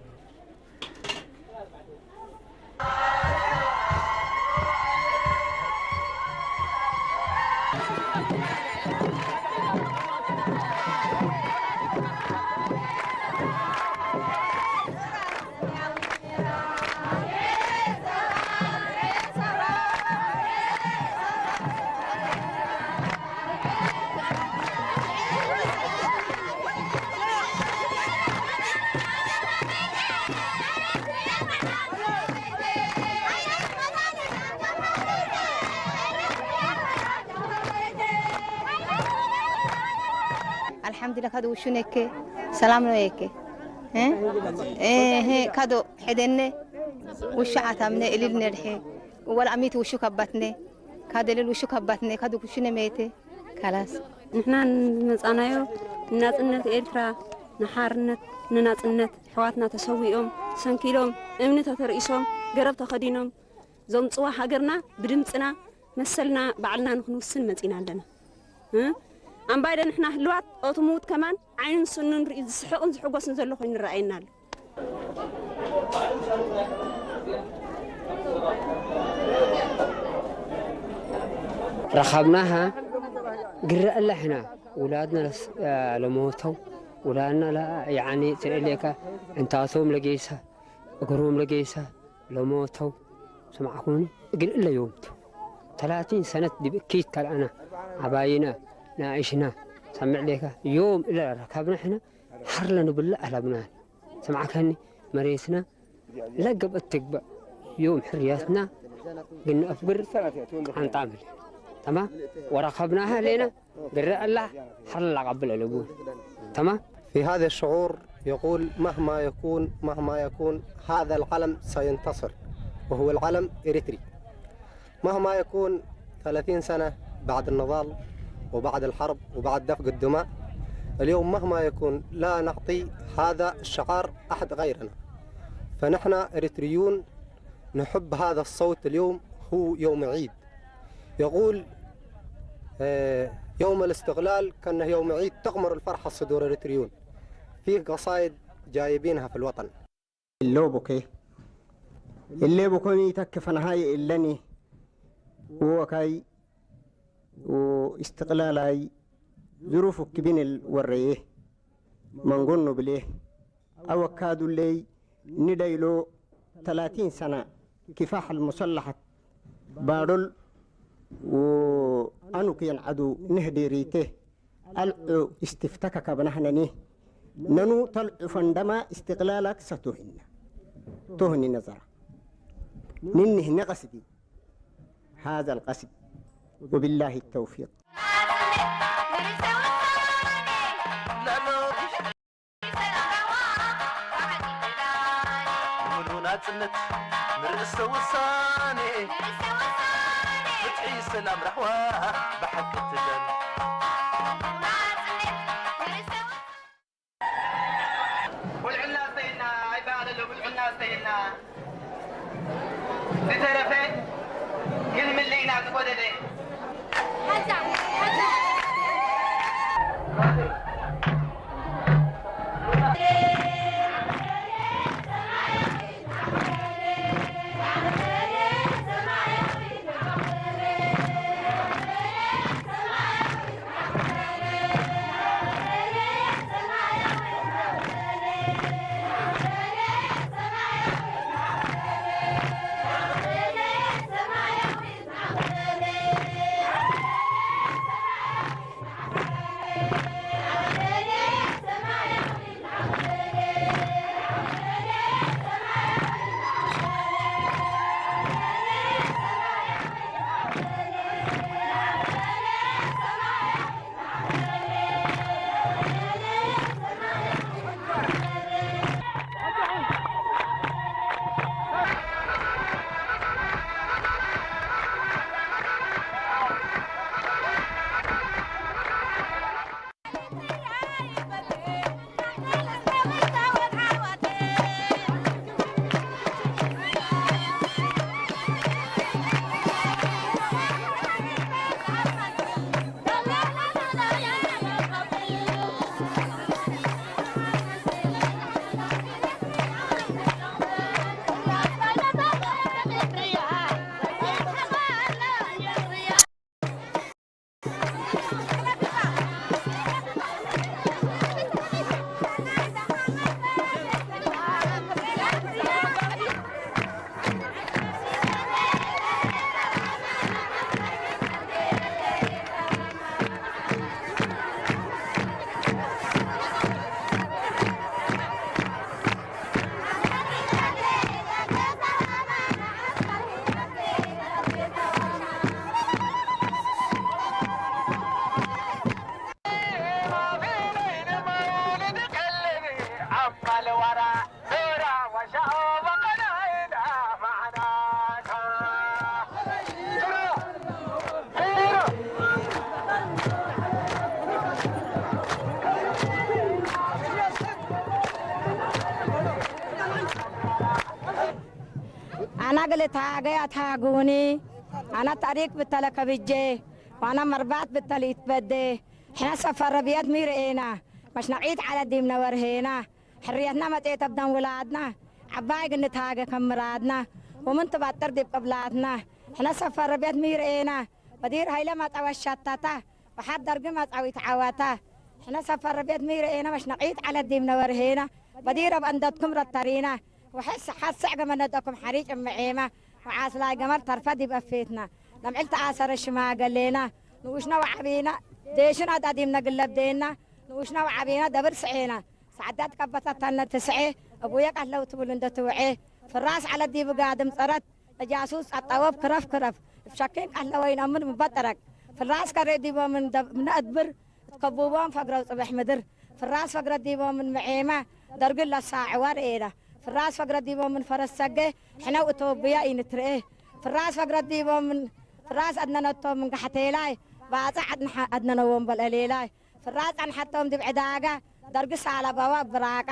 እንድለ ካዶ ውሹ ነከ ሰላም ነው የከ እ? እ፣ ሄ፣ ካዶ ሄደነ ውሹ ዓታምነ እልል ነድሐ ወላ ኣሚት ውሹ ከባትነ ካደ ልል ውሹ ከባትነ ካዶ ውሹ ነመየተ ካላስ። ንሕና ንመጻናዮ ንናጽነት ኤርትራ፣ ንሓርነት፣ ንናጽነት ኣሕዋትና ተሰዊኦም፣ ሰንኪሎም፣ እምኒ ተተርኢሶም፣ ገረብ ተኸዲኖም፣ ዘምጽዋ ሃገርና ብድምጽና መሰልና ባዕልና ንክንውስን መጺና ኣለና። እ? ኣምባይደ ንሕና ህልዋት ኦቱ ምዉት ከማን ዓይንን ስኑን ርኢ ዝስሕቕን ዝሕጎስን ዘሎ ኮይኑ ይረኣየና ኣሎ። ረኸብናሃ ግረአላ ሕና ውላድና ለስ- ለሞተው ውላድና ለ- ያኒ ትርእሌካ እንታቶም ለጌሳ እግሮም ለጌሳ ለሞተው ሰማዕኩኒ እግል እለ ዮም ተላቲን ሰነት ዲብ እኪት ካልኣና ዓባይና ናእሽና ሰምዕ ሌካ ዮም እለ ረከብና ሕና ሓር ለንብለ ኣለብና ሰማዕከኒ መሬትና ለገብአት ትግበእ ዮም ሕርያትና ግንአፍግር ዓንጣምል ተማም ወረከብናሃ ሌና ግረ አላህ ሐላ ቀብል አለቡ ተማም في هذا الشعور يقول مهما يكون مهما يكون هذا العلم سينتصر وهو العلم إريتري مهما يكون ثلاثين سنة بعد النضال وبعد الحرب وبعد دفق الدماء اليوم مهما يكون لا نعطي هذا الشعار أحد غيرنا فنحن إريتريون نحب هذا الصوت اليوم هو يوم عيد يقول آه، يوم الاستقلال كأنه يوم عيد تغمر الفرحة صدور الإريتريون فيه قصايد جايبينها في الوطن اللوبكي اللوبكي تكفنهاي إلني وكاي واستقلالاي ظروف كبين الوريه من قلنا بليه أو كادوا لي ندايلو ثلاثين سنة كفاح المسلحة بارل وأنو كين عدو نهدي ريته ألعو استفتكك بنهنني ننو تلعو فندما استقلالك ستوهن توهني نظر ننه نقصدي هذا القصد وبالله التوفيق ናጽነት ንርእሰ ውሳኔ ፍትሒ ሰላም ራህዋ ብሓቂ ትደል ብልዕና ዝተይልና ኣይበሃል ኣሎ ብልዕና ዝተይልና ዝተረፈ ግን ምልይና ዝጎደለ ኣና ግልታ ገያ ታጉኒ ኣና ታሪክ ብተለ ከብጄ ዋና መርባት ብተለ ይትበዴ ሕና ሰፈረ ብየት ሚርኤና መሽነቒት ዓለ ዲምነ ወርሄና ሕርየትና መጤት ኣብደን ውላድና ዓባይ ግንታገ ከም ምራድና ወምን ትባጥር ዲብ ቅብላትና ሕና ሰፈረ ብየት ሚርኤና በዲር ሃይለ ማጣወሻታታ ወሓድ ደርጊ ማጻዊት ዓዋታ ሕነ ሰፈር ቤት ሚረኤና መሽነቒት ዓለት ዲምነ ወርሄና በዲረ በእንደትኩም ረተሪና ወሐስ ሓሰዕ ገመነደኩም ሓሪጭ እምዔማ ወዓስላይ ገመል ተርፈ ዲብ ኣፌትና ለምዕል ተኣሰረ ሽማገሌና ንኡሽና ወዓቢና ዴሽን ኣዳዲምነ ግለብዴና ንኡሽና ወዓቢና ደብል ስዔና ሰዓዳት ቀበተተነ ትስዔ እቡየ ቀለው ትብል እንደ ትውዔ ፍራስ ዓለት ዲብ ጋድም ጸረት እጃሱስ ኣጣወብ ክረፍ ክረፍ እብ ሸኪን ቀህለ ወይን ኣምን ምበጠረቅ ፍራስ ከሬ ዲቦምን ደብ ምነእድብር እትከቡቦም ፈግረው ጽበሕ ምድር ፍራስ ፈግረ ዲቦምን ምዔማ ደርግን ለሳዕዋ ርኤና ፍራስ ፈግረ ዲቦምን ፈረስ ሰገ ሕነው እተወብያ ኢንትርኤ ፍራስ ፈግረ ዲቦምን ፍራስ ኣድነነቶም ምንጋሕቴላይ ባጽዕ ኣድነነዎም በልአሌላይ ፍራስ ጸንሐቶም ድብ ዕዳጋ ደርጊ ሳለባዋ ብራቃ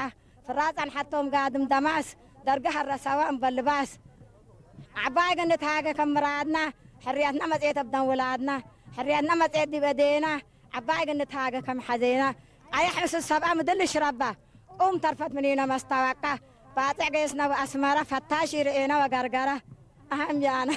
ፍራስ ጸንሐቶም ጋድም ደማስ ደርጊ ሀረሰዋ እምበልባስ ዓባይ ገነት ሃገ ከም ምራድና ሕርያትና መጽኤት ኣብደን ውላድና ሕርያትና መጽኤት ዲብ እዴና ዓባይ ገነት ሃገ ከም ሐዜና ኣየሕ ምስ ሰብኣ ምድል ሽረባ ቁም ተርፈት ምኒነ መስታወቃ ባጽዕ ገየስና ወኣስመራ ፈታሽ ይርእየና ወጋርጋራ ኣሃም ያና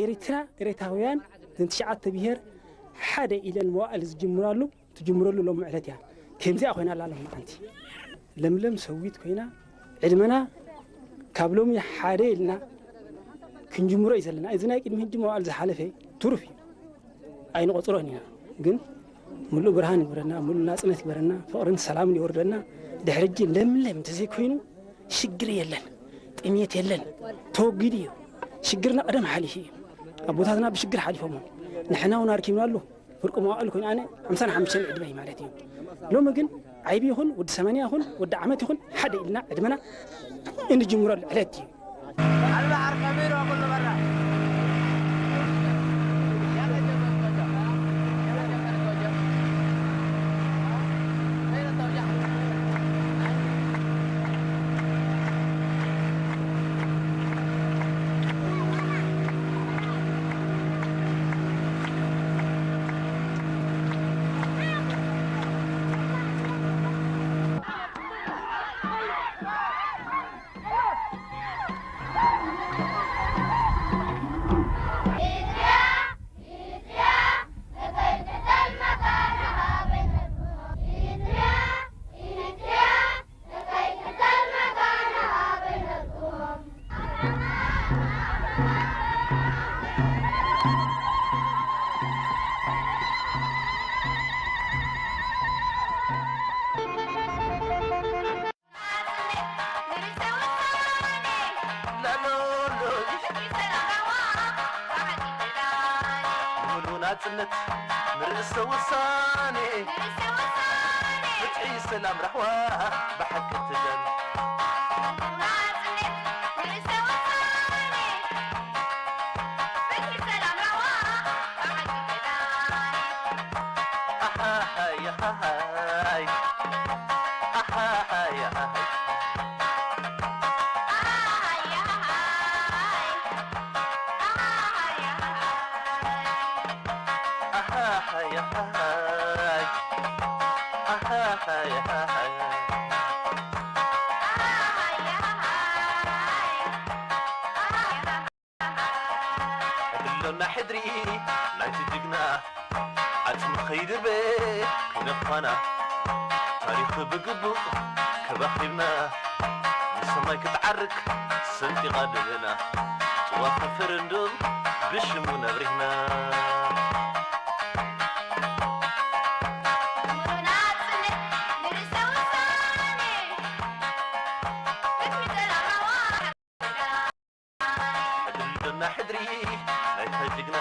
ኤርትራ፣ ኤርትራውያን፣ እዘን ትሽዓተ ብሄር ሓደ ኢለን መዋእል ዝጅምራሉ፣ ትጅምረሉ ሎም ዕለት እያ። ከምዚኣ ኮይና ኣላ ሎም መዓንቲ። ለምለም ሰዊት ኮይና፣ ዕድመና ካብ ሎሚ ሓደ ኢልና ክንጅምሮ እዩ ዘለና። እዚ ናይ ቅድሚ ሕጂ መዋእል ዝሓለፈ ትሩፍ እዩ። ኣይንቆጽሮን ኢና። ግን ሙሉእ ብርሃን ይግበረና፣ ሙሉእ ናጽነት ይግበረና፣ ፍቕርን ሰላምን ይወርደና። ድሕሪ ሕጂ ለምለም እንተዘይኮይኑ ሽግር የለን፣ ጥሜት የለን፣ ተወጊዱ እዩ። ሽግርና ቀደም ሓሊፉ እዩ። ኣቦታትና ብሽግር ሓሊፎሞ፣ ንሕና እውን ኣርኪብናሉ። ፍርቂ መዋእል ኮይኑ ኣነ ሓምሳን ሓሙሽተን ዕድመይ ማለት እዩ። ሎሚ ግን ዓይቢ ይኹን ወዲ ሰማንያ ይኹን ወዲ ዓመት ይኹን ሓደ ኢልና ዕድመና እንጅምረሉ ዕለት እዩ። ናጽነት ንርእሰ ውሳኔ፣ ፍትሒ፣ ሰላም፣ ራህዋ ብሓቂ ትደል። ኣሃሃይ፣ ኣሃሃይ። ኣሃሃይ፣ ኣሃሃይ። ኣሃሃይ፣ ኣሃሃይ። ኣሃሃይ፣ ኣሃሃይ። ዕድል ኣሎና ሕድሪ ናይቲ ጅግና፣ ዓጽሚ ከይድርበ ክነፋና፣ ታሪኽ ብግቡእ ከባኺብና፣ ንሰማይ ክትዓርግ ሰንጢቓ ደበና፣ ጥዋፍ ሪፈረንዱም ብሽሙ ነብሪህና። ዕድል ዶና ሕድሪ ናይታ ጅግና፣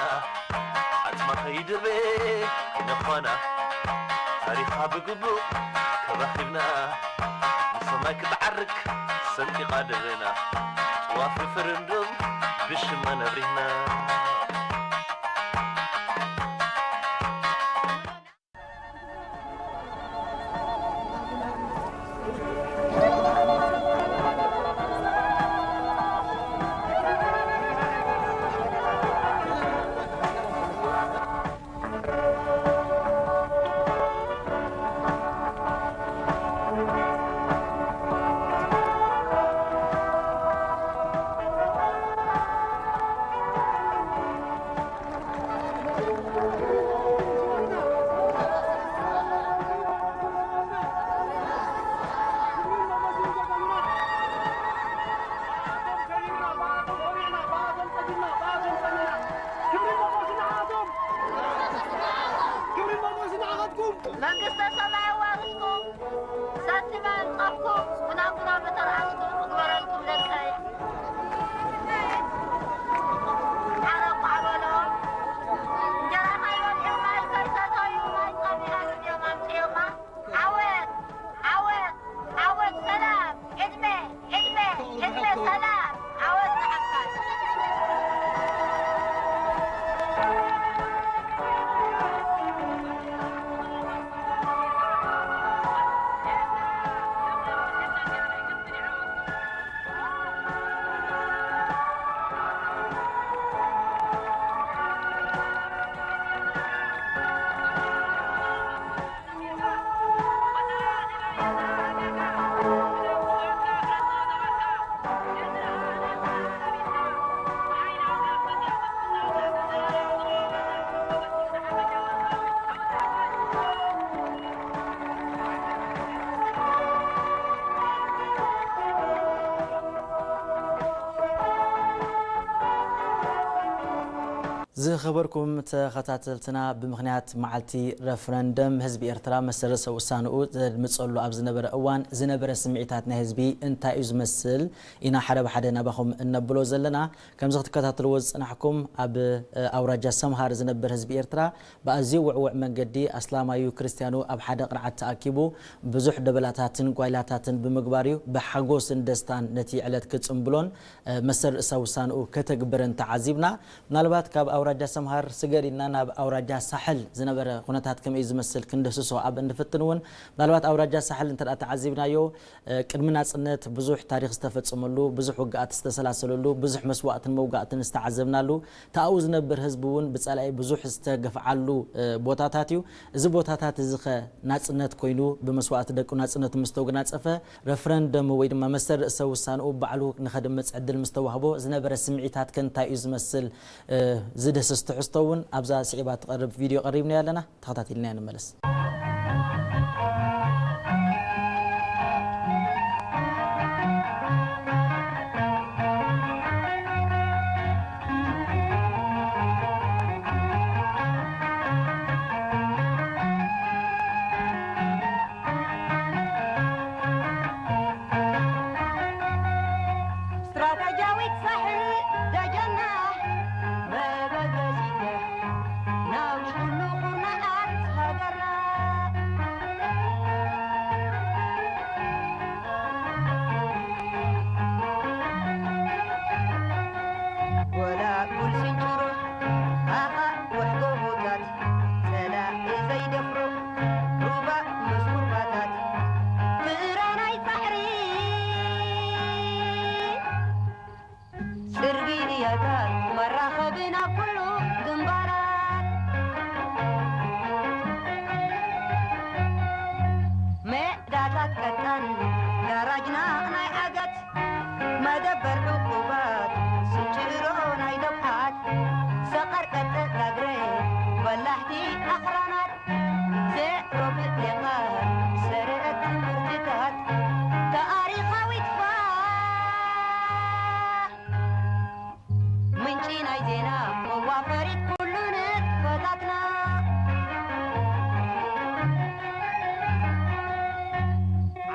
ዓጽማ ከይድርበ ክነፋና፣ ታሪኻ ብግቡእ ከባኺብና፣ ንሰማይ ክትዓርግ ሰንጢቓ ደበና፣ ጥዋፍ ሪፈረንዱም ብሽማ ነብሪህና። ዝኸበርኩም ተኸታተልትና፣ ብምኽንያት መዓልቲ ረፍረንደም ህዝቢ ኤርትራ መሰል ርእሰ ውሳንኡ ዘድምጸሉ ኣብ ዝነበረ እዋን ዝነበረ ስምዒታት ናይ ህዝቢ እንታይ እዩ ዝመስል ኢና ሓደ ብሓደ ናባኹም እነብሎ ዘለና። ከምዚ ክትከታተልዎ ዝጸናሕኩም ኣብ፣ እ፣ ኣውራጃ ሰምሃር ዝነብር ህዝቢ ኤርትራ ብኣዝዩ ውዕውዕ መንገዲ ኣስላማዩ ክርስትያኑ ኣብ ሓደ ቅርዓት ተኣኪቡ ብዙሕ ደበላታትን ጓይላታትን ብምግባር እዩ ብሓጎስን ደስታን ነቲ ዕለት ክጽንብሎን መሰል ርእሰ ውሳንኡ ከተግብርን ተዓዚብና። ምናልባት ካብ ኣውራጃ ሰምሃር ስገር ኢልና ናብ ኣውራጃ ሳሕል ዝነበረ ኩነታት ከመይ ዝመስል ክንድህስሶ ኣብ እንፍትን እውን፣ ምናልባት ኣውራጃ ሳሕል እንተ ደኣ ተዓዚብናዮ፣ እ፣ ቅድሚ ናጽነት ብዙሕ ታሪኽ ዝተፈጸመሉ፣ ብዙሕ ውግኣት ዝተሰላሰለሉ፣ ብዙሕ መስዋእትን መውጋእትን ዝተዓዘብናሉ፣ ተኣኡ ዝነብር ህዝቢ እውን ብጸላኢ ብዙሕ ዝተገፍዓሉ፣ እ፣ ቦታታት እዩ። እዚ ቦታታት እዚ ኸ ናጽነት ኮይኑ ብመስዋእቲ ደቁ ናጽነቱ ምስ ተጎናጸፈ፣ ረፍረንደም ወይ ድማ መሰል ርእሰ ውሳንኡ ባዕሉ ንኸድምጽ ዕድል ምስ ተዋህቦ ዝነበረ ስምዒታት ከ እንታይ እዩ ዝመስል? እ፣ ዝድህስስ ትሕዝቶ እውን ኣብዛ ስዒባ ትቐርብ ቪድዮ ቀሪብናዮ ኣለና። ተኸታቲልናዮ ንመለስ። ስትራተጂያዊት ሳሕል ደጀና መበገሲት እያ፣ ናብ ኩሉ ኩርናዓት ሃገርና። ጎላጉል ስንጭሮ ኣኻውሕ ጎቦታት፣ ጸላኢ ዘይደፍሮ ሩባ ምስ ኩርባታት፣ ፍረ ናይ ጻዕሪ ጽርግያታት መራኸቢ ናብ ኩሉ ግንባራት፣ ሜዳታት ቀጣን ጋራጅና ናይ ዓገት፣ መደበር ዕቁባት ስንጭሮ ናይ ደብዓት፣ ሰቐር ቀጠ ጋግረ በላሕቲ ኣኽራናት፣ ዜሮ ብሌኻ ሰረአት ትምህርትታት፣ ታሪኻዊት ፋሕ ምንጪ ናይ ዜና መዋፈሪት ኩሉ ንጥፈታትና።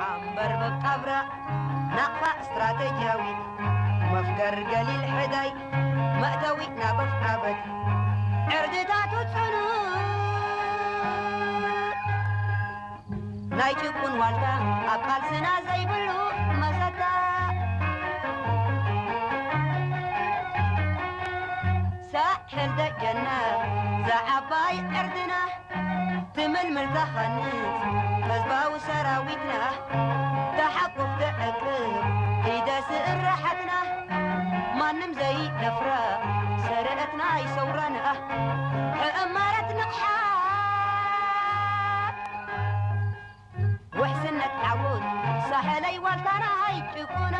ዓምበር መቃብራ ናቕፋ ስትራተጂያዊት፣ መፍገር ገሊል ሕዳይ መእተዊ ናብ ኣፍዓበት፣ ዕርድታቱ ጽኑዕ ናይ ጭቁን ዋልታ ኣብ ቃልስና ዘይብሉ መሰታ። ሳሕል ደጀና ዛዓባይ ዕርድና ትምልምል ተኸንጽ ህዝባዊ ሰራዊትና ተሓቁፍ ትዕቅብ ኢደ ስእርሓትና ማንም ዘይደፍራ ሰረአትና ይሰውራና ዕማረት ንቕሓት ውሕስነት ዓወት ሳሕለይ ዋልታና ኣይጭቁና።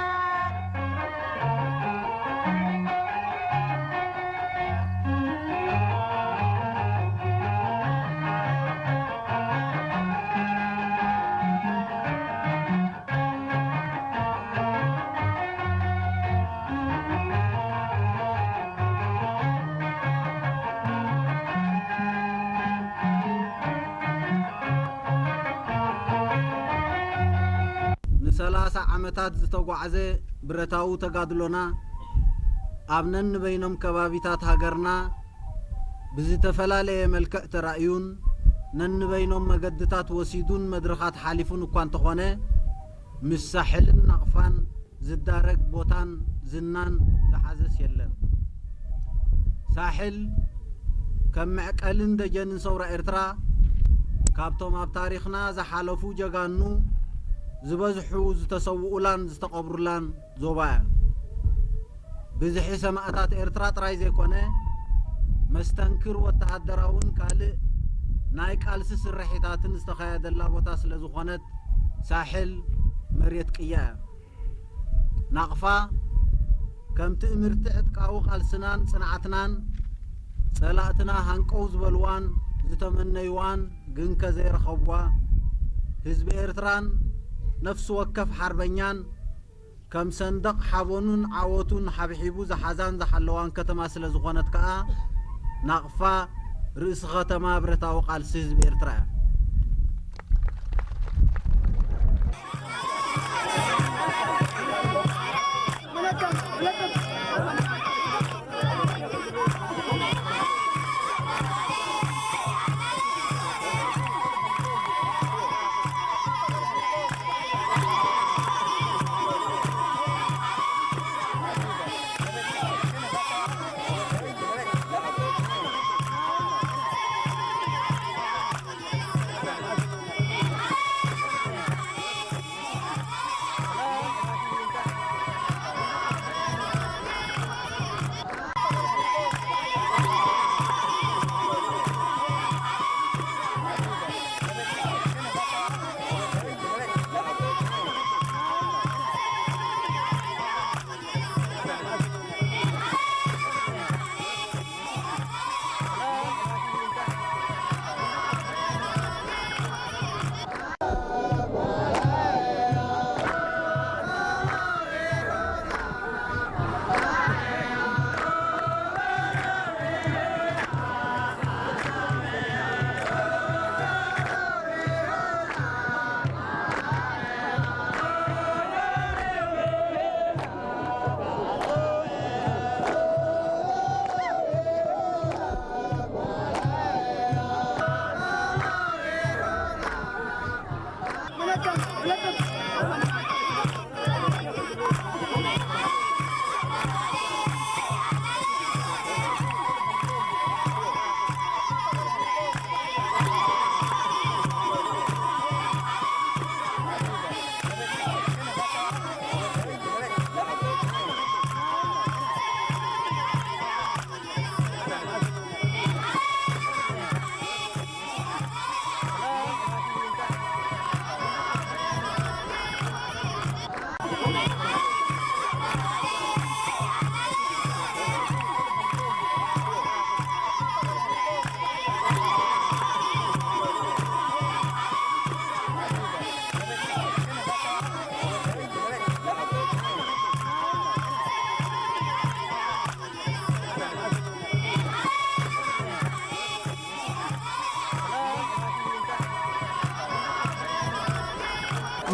ንሰላሳ ዓመታት ዝተጓዕዘ ብረታዊ ተጋድሎና ኣብ ነንበይኖም ከባቢታት ሃገርና ብዝተፈላለየ መልክዕ ተራእዩን ነንበይኖም መገድታት ወሲዱን መድረኻት ሓሊፉን እኳ እንተኾነ፣ ምስ ሳሕልን ናቕፋን ዝዳረግ ቦታን ዝናን ዝሓዘስ የለን። ሳሕል ከም መዕቀልን ደጀንን ሰውራ ኤርትራ፣ ካብቶም ኣብ ታሪኽና ዝሓለፉ ጀጋኑ ዝበዝሑ ዝተሰውኡላን ዝተቐብሩላን ዞባ እያ። ብዝሒ ሰማእታት ኤርትራ ጥራይ ዘይኮነ፣ መስተንክር ወተሃደራውን ካልእ ናይ ቃልሲ ስርሒታትን ዝተኻየደላ ቦታ ስለ ዝኾነት፣ ሳሕል መሬት ቅያ እያ። ናቕፋ ከም ትእምርቲ ዕጥቃዊ ቃልስናን ጽንዓትናን፣ ጸላእትና ሃንቀው ዝበልዋን ዝተመነይዋን ግንከ ዘይረኸብዋ፣ ህዝቢ ኤርትራን ነፍሲ ወከፍ ሓርበኛን ከም ሰንደቕ ሓበኑን ዓወቱን ሓብሒቡ ዝሓዛን ዝሓለዋን ከተማ ስለ ዝኾነት ከኣ፣ ናቕፋ ርእሲ ከተማ ብረታዊ ቃልሲ ህዝቢ ኤርትራ እያ።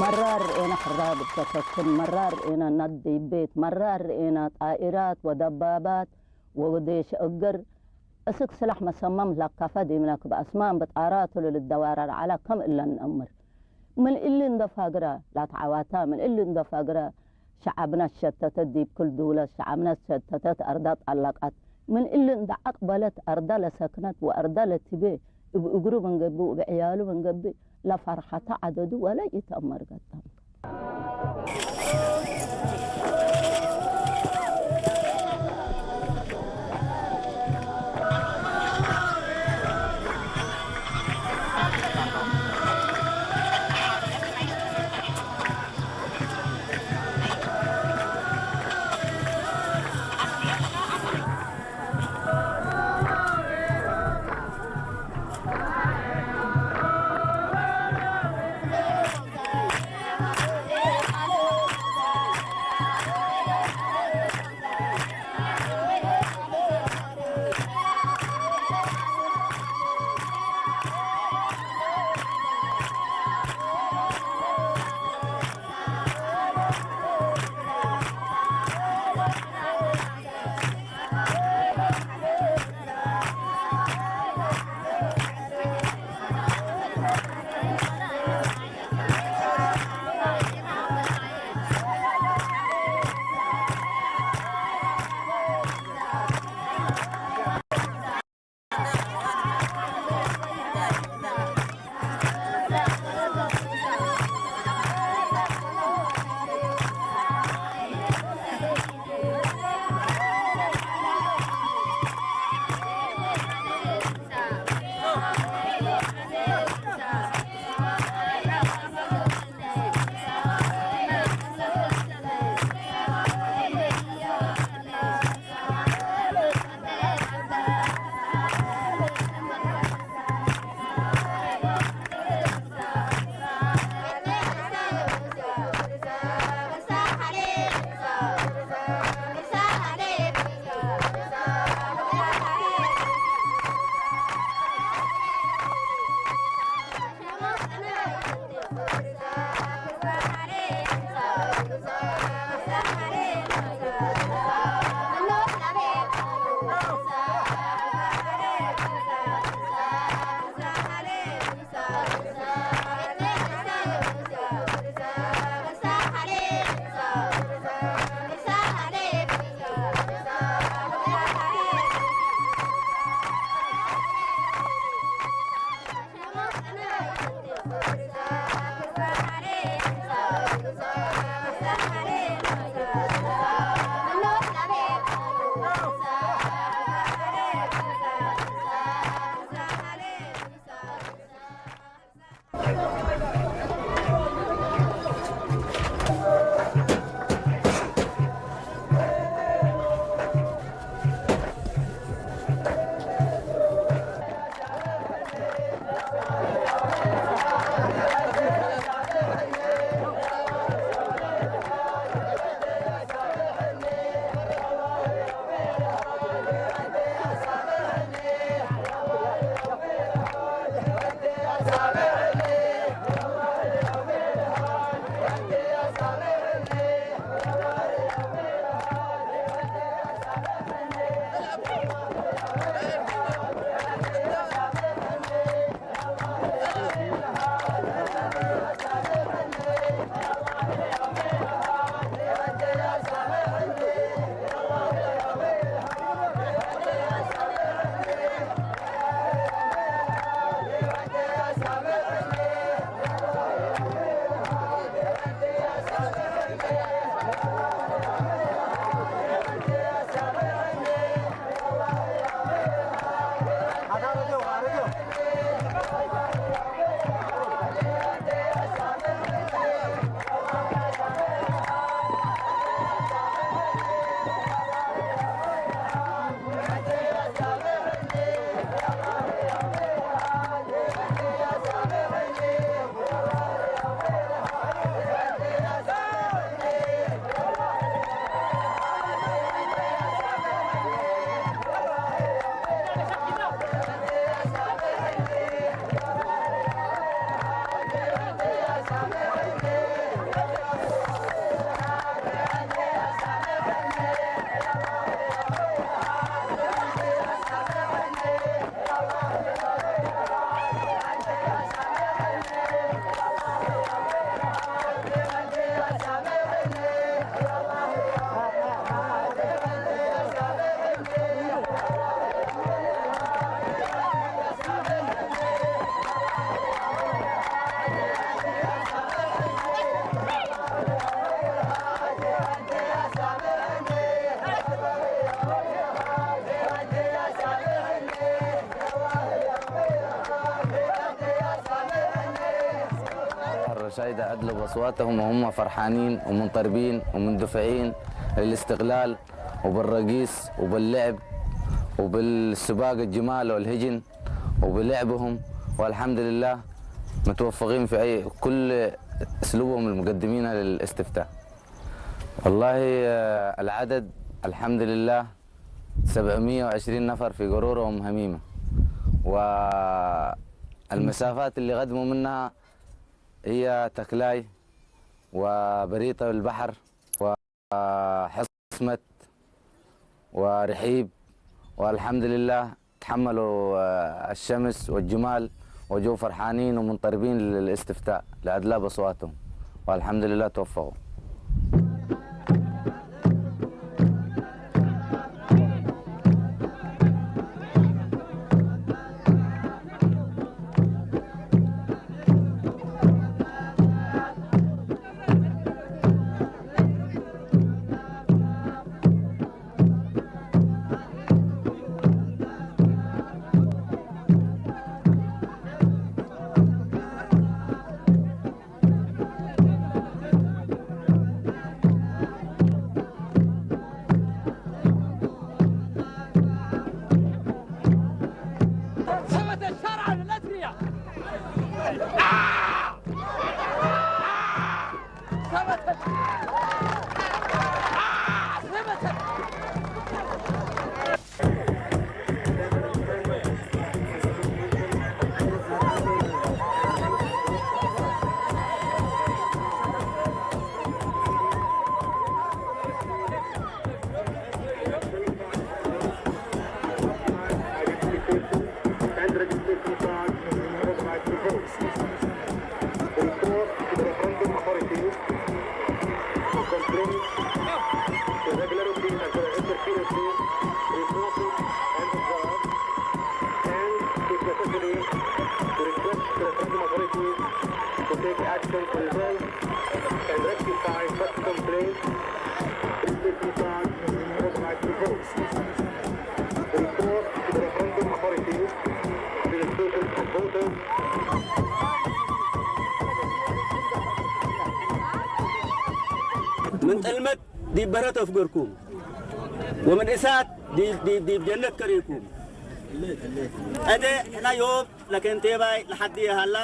መራር ርኤና ክራብ ተፈትን፣ መራር ርኤና ናደይ ቤት፣ መራር ርኤና ጣኢራት ወደባባት ወወደ ሸእገር እስክ ስላሕ መሰማም ላካፈ ዲምና ክብ ኣስማን በጣራ ትሉ ልደዋራር ዓላ ከም እለን ነእምር። ምን እሊ እንደ ፋግራ ላትዓዋታ፣ ምን እሊ እንደ ፋግራ ሸዓብና ሸተተ ዲብ ክል ድውለት፣ ሸዓብና ሸተተት ኣርዳ ጣላቃት፣ ምን እሊ እንደ ዓቅበለት ኣርዳ ለሰክነት ወኣርዳ ለትቤ እብ እግሩ መንገቢ ወእብ ዕያሉ መንገቢ ለፋርሓታ ዓደዱ ወለ ኢተእመር ገጠም። الرشايدة أدلوا بأصواتهم وهم فرحانين ومنطربين ومندفعين للاستقلال، وبالرقيص وباللعب وبالسباق الجمال والهجن وبلعبهم. والحمد لله متوفقين في أي كل أسلوبهم المقدمين للاستفتاء. والله، آه، العدد الحمد لله سبعمية وعشرين نفر في قرورة وأم هميمة، والمسافات اللي قدموا منها هي تكلاي وبريطة البحر وحصمت ورحيب، والحمد لله تحملوا، آه، الشمس والجمال، وجو فرحانين ومنطربين للاستفتاء لأدلى بأصواتهم، والحمد لله توفقوا. ጥልመት ዲብ በረት ኣፍገርኩም፣ ወምን እሳት ዲብ፣ ዲብ፣ ዲብ ጀነት ከሪኩም። ኣደ ሕና ዮም ለከንቴባይ ለሓዲ የሃላ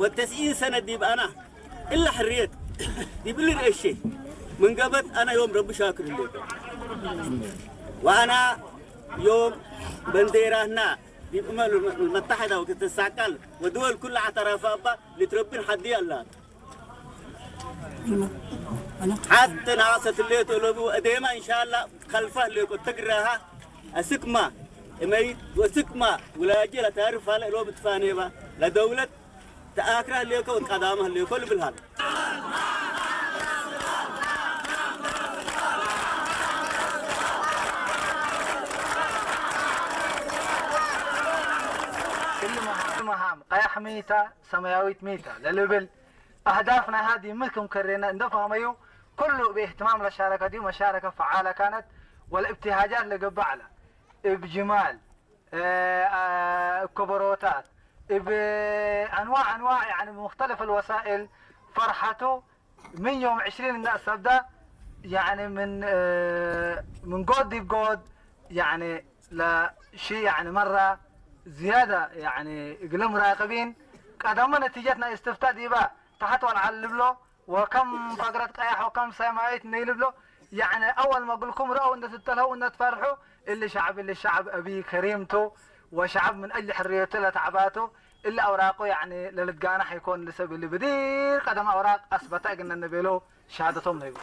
ወተስኢን ሰነ ዲብ ኣና እላ ሕርየት ዲብ እሊ ርእሼ ምን ገበት ኣና ዮም ረቢ ሻክር ህሌ። ወኣና ዮም በንዴራህና ዲብ እመም መታሕዳ ወክትሳቃል ወድወል ኩላ ዓተራፋ እባ ልትረብን ሓዲ ኣላ። ሓቲ ናቅሰት ህሌቶ ሎቡ እዴማ እንሻላ ከልፋ ህሌኮ ትግራሃ ኣስክማ እመይት ወስክማ ውላጀ ለታርፍ ኣለ ሎብ ትፋኔባ ለደውለት ተኣክራ ህሌኮ ወትቀዳማ ህሌኮ ልብል ሃለ። ክሉ መሃም ቀያሕ ሚታ ሰማያዊት ሚታ ለልብል ኣህዳፍ ናይ ሃዲ ምክም ከሬና እንደፋመዩ ኩሉ ብእህትማም ለሻረከ ዲዩ መሻረከ ፈዓለ ካነት ወለእብትሃጃት ለገባዕላ እብ ጅማል እብ ከበሮታት እብ ኣንዋዕ ኣንዋዕ ያኒ ብሙክተለፍ ልወሳኢል ፈርሐቱ ምን ዮም ዕሽሪን እና ሰብዳ ያኒ ምን ምን ጎድ ዲብ ጎድ ያኒ ለሺ ያኒ መራ ዝያዳ ያኒ እግለ ሙራቅቢን ቀደሞ ነቲጀት ናይ እስትፍታ ዲባ ታሕት ወልዓል ልብሎ ወከም ፈግረት ቀያሕ ወከም ሰማይት ነይልብሎ ያኒ አወል መግልኩም ረአው እንደትተልሀው እንደትፈርሑ እሊ ሸዕብ እሊ ሸዕብ አብይ ከሪምቱ ወሸዕብ ምን አጅሊ ሕርየቱ ለተዕባቱ እሊ አውራቁ ያኒ ለልትጋናሕ ይኮን ልሰብ እሊ ብዲር ቀደም አውራቅ አስበታ እግነ ንቤሎ ሸሃደቶም ነይቡ።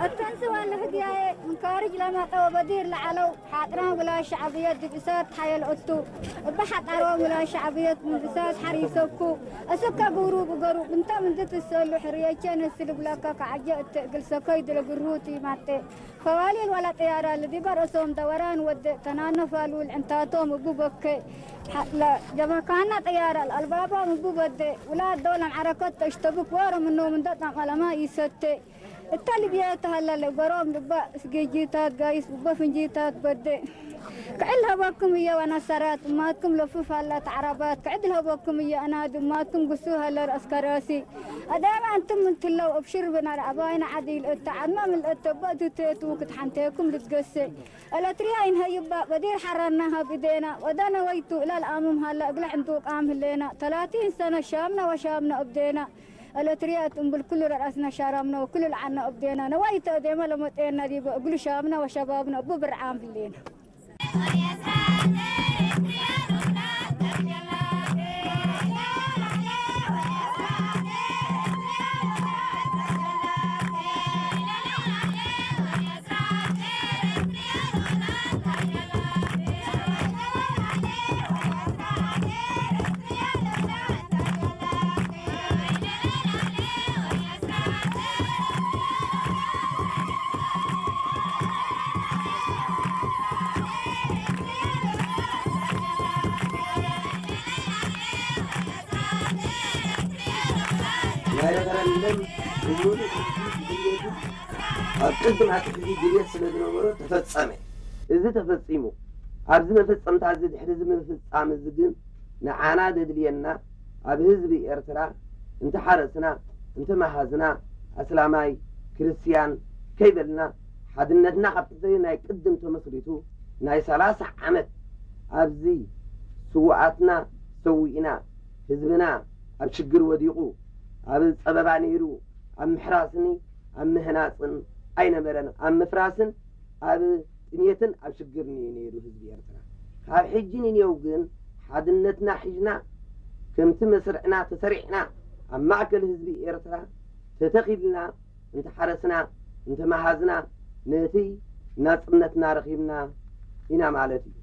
التنسي والهدية من خارج لما تو بدير لعلو حاطران ولا شعبية دبسات حيل أتو بحط أروان ولا شعبية من بسات حريسكو أسكا غروب غروب انت من دت السلو حرية كان السلب لك كعجة تقل سكوي دل غروتي ماتي فوالي ولا طيارة لدي برسوم دوران ود تنانفالو العنتاتوم بوبكي لا جبهة كان طيارة الألبابا مبوبدي ولا الدولة عركت تشتبك ورا منو من دتنا على ما يستي التالي بيا تهلا لقروم دبا سجيجيتات قايس ببا فنجيتات بدي كعلها بكم يا وانا سرات ماتكم لفوف هلا تعربات كعدلها بكم يا انا دماتكم قسوها لر اسكراسي ادام انتم من تلو ابشر بنا اباين عديل التعمم الاتبادو تيتو كتحنتيكم لتقسي الاتريا ان هيبا بدير حررناها بدينا ودانا ويتو الى الامم هلا اقلع انتو قام هلينا ثلاثين سنه شامنا وشامنا ابدينا الاتريا تنبل كل راسنا شارمنا وكل العنا ابدينا نوايت اديما لمطينا ديب اقلو شامنا وشبابنا ابو برعام هلينا ናይ ሬፈረንደም ብምሉእ ህዝቢ ድልየቱ ኣብ ቅድም ኣትሕዚ ድልየት ስለ ዝነበሮ ተፈጸመ። እዚ ተፈጺሙ። ኣብዚ መፈጸምታ እዚ ድሕሪ እዚ ምፍጻም እዚ ግን ንዓና ዘድልየና ኣብ ህዝቢ ኤርትራ እንተሓረስና እንተመሃዝና ኣስላማይ ክርስትያን ከይበልና ሓድነትና ካብ ጥንቲ ናይ ቅድም ተመስሪቱ ናይ ሰላሳ ዓመት ኣብዚ ስውኣትና ሰዊእና ህዝብና ኣብ ሽግር ወዲቑ ኣብ ጸበባ ነይሩ ኣብ ምሕራስኒ ኣብ ምህናጽን ኣይነበረን ኣብ ምፍራስን ኣብ ጥሜትን ኣብ ሽግርን እዩ ነይሩ ህዝቢ ኤርትራ። ካብ ሕጂ ንኔው ግን ሓድነትና ሒዝና ከምቲ መስርዕና ተሰሪዕና ኣብ ማእከል ህዝቢ ኤርትራ ተተኺልና እንተሓረስና እንተመሃዝና ነቲ ናጽነትና ረኺብና ኢና ማለት እዩ።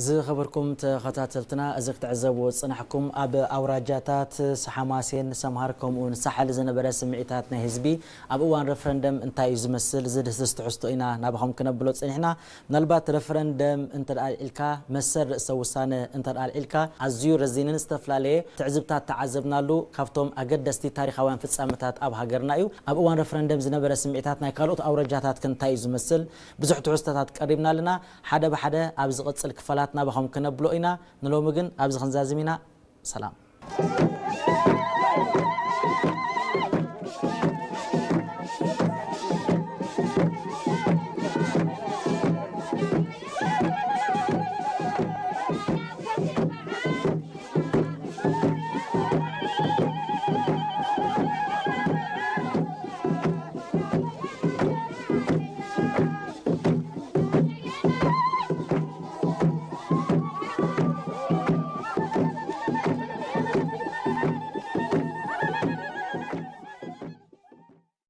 ዝኸበርኩም ተኸታተልትና፣ እዚ ክትዕዘቡ ዝጸናሕኩም ኣብ ኣውራጃታት ሓማሴን፣ ሰምሃር ከምኡውን ሳሕል ዝነበረ ስምዒታት ናይ ህዝቢ ኣብ እዋን ረፈረንደም እንታይ እዩ ዝመስል ዝድህስስ ትሕዝቶ ኢና ናባኹም ክነብሎ ጸኒሕና። ምናልባት ረፈረንደም እንተ ደኣ ኣልዒልካ፣ መሰል ርእሰ ውሳነ እንተ ደኣ ኣልዒልካ፣ ኣዝዩ ረዚንን ዝተፈላለየ ትዕዝብታት ተዓዘብናሉ። ካብቶም ኣገደስቲ ታሪኻውያን ፍጻመታት ኣብ ሃገርና እዩ። ኣብ እዋን ረፈረንደም ዝነበረ ስምዒታት ናይ ካልኦት ኣውራጃታት ከ እንታይ እዩ ዝመስል? ብዙሕ ትሕዝቶታት ቀሪብና ኣለና። ሓደ ብሓደ ኣብ ዝቕጽል ክፋላት ናባኹም ክነብሎ ኢና። ንሎሚ ግን ኣብዚ ክንዛዝም ኢና። ሰላም።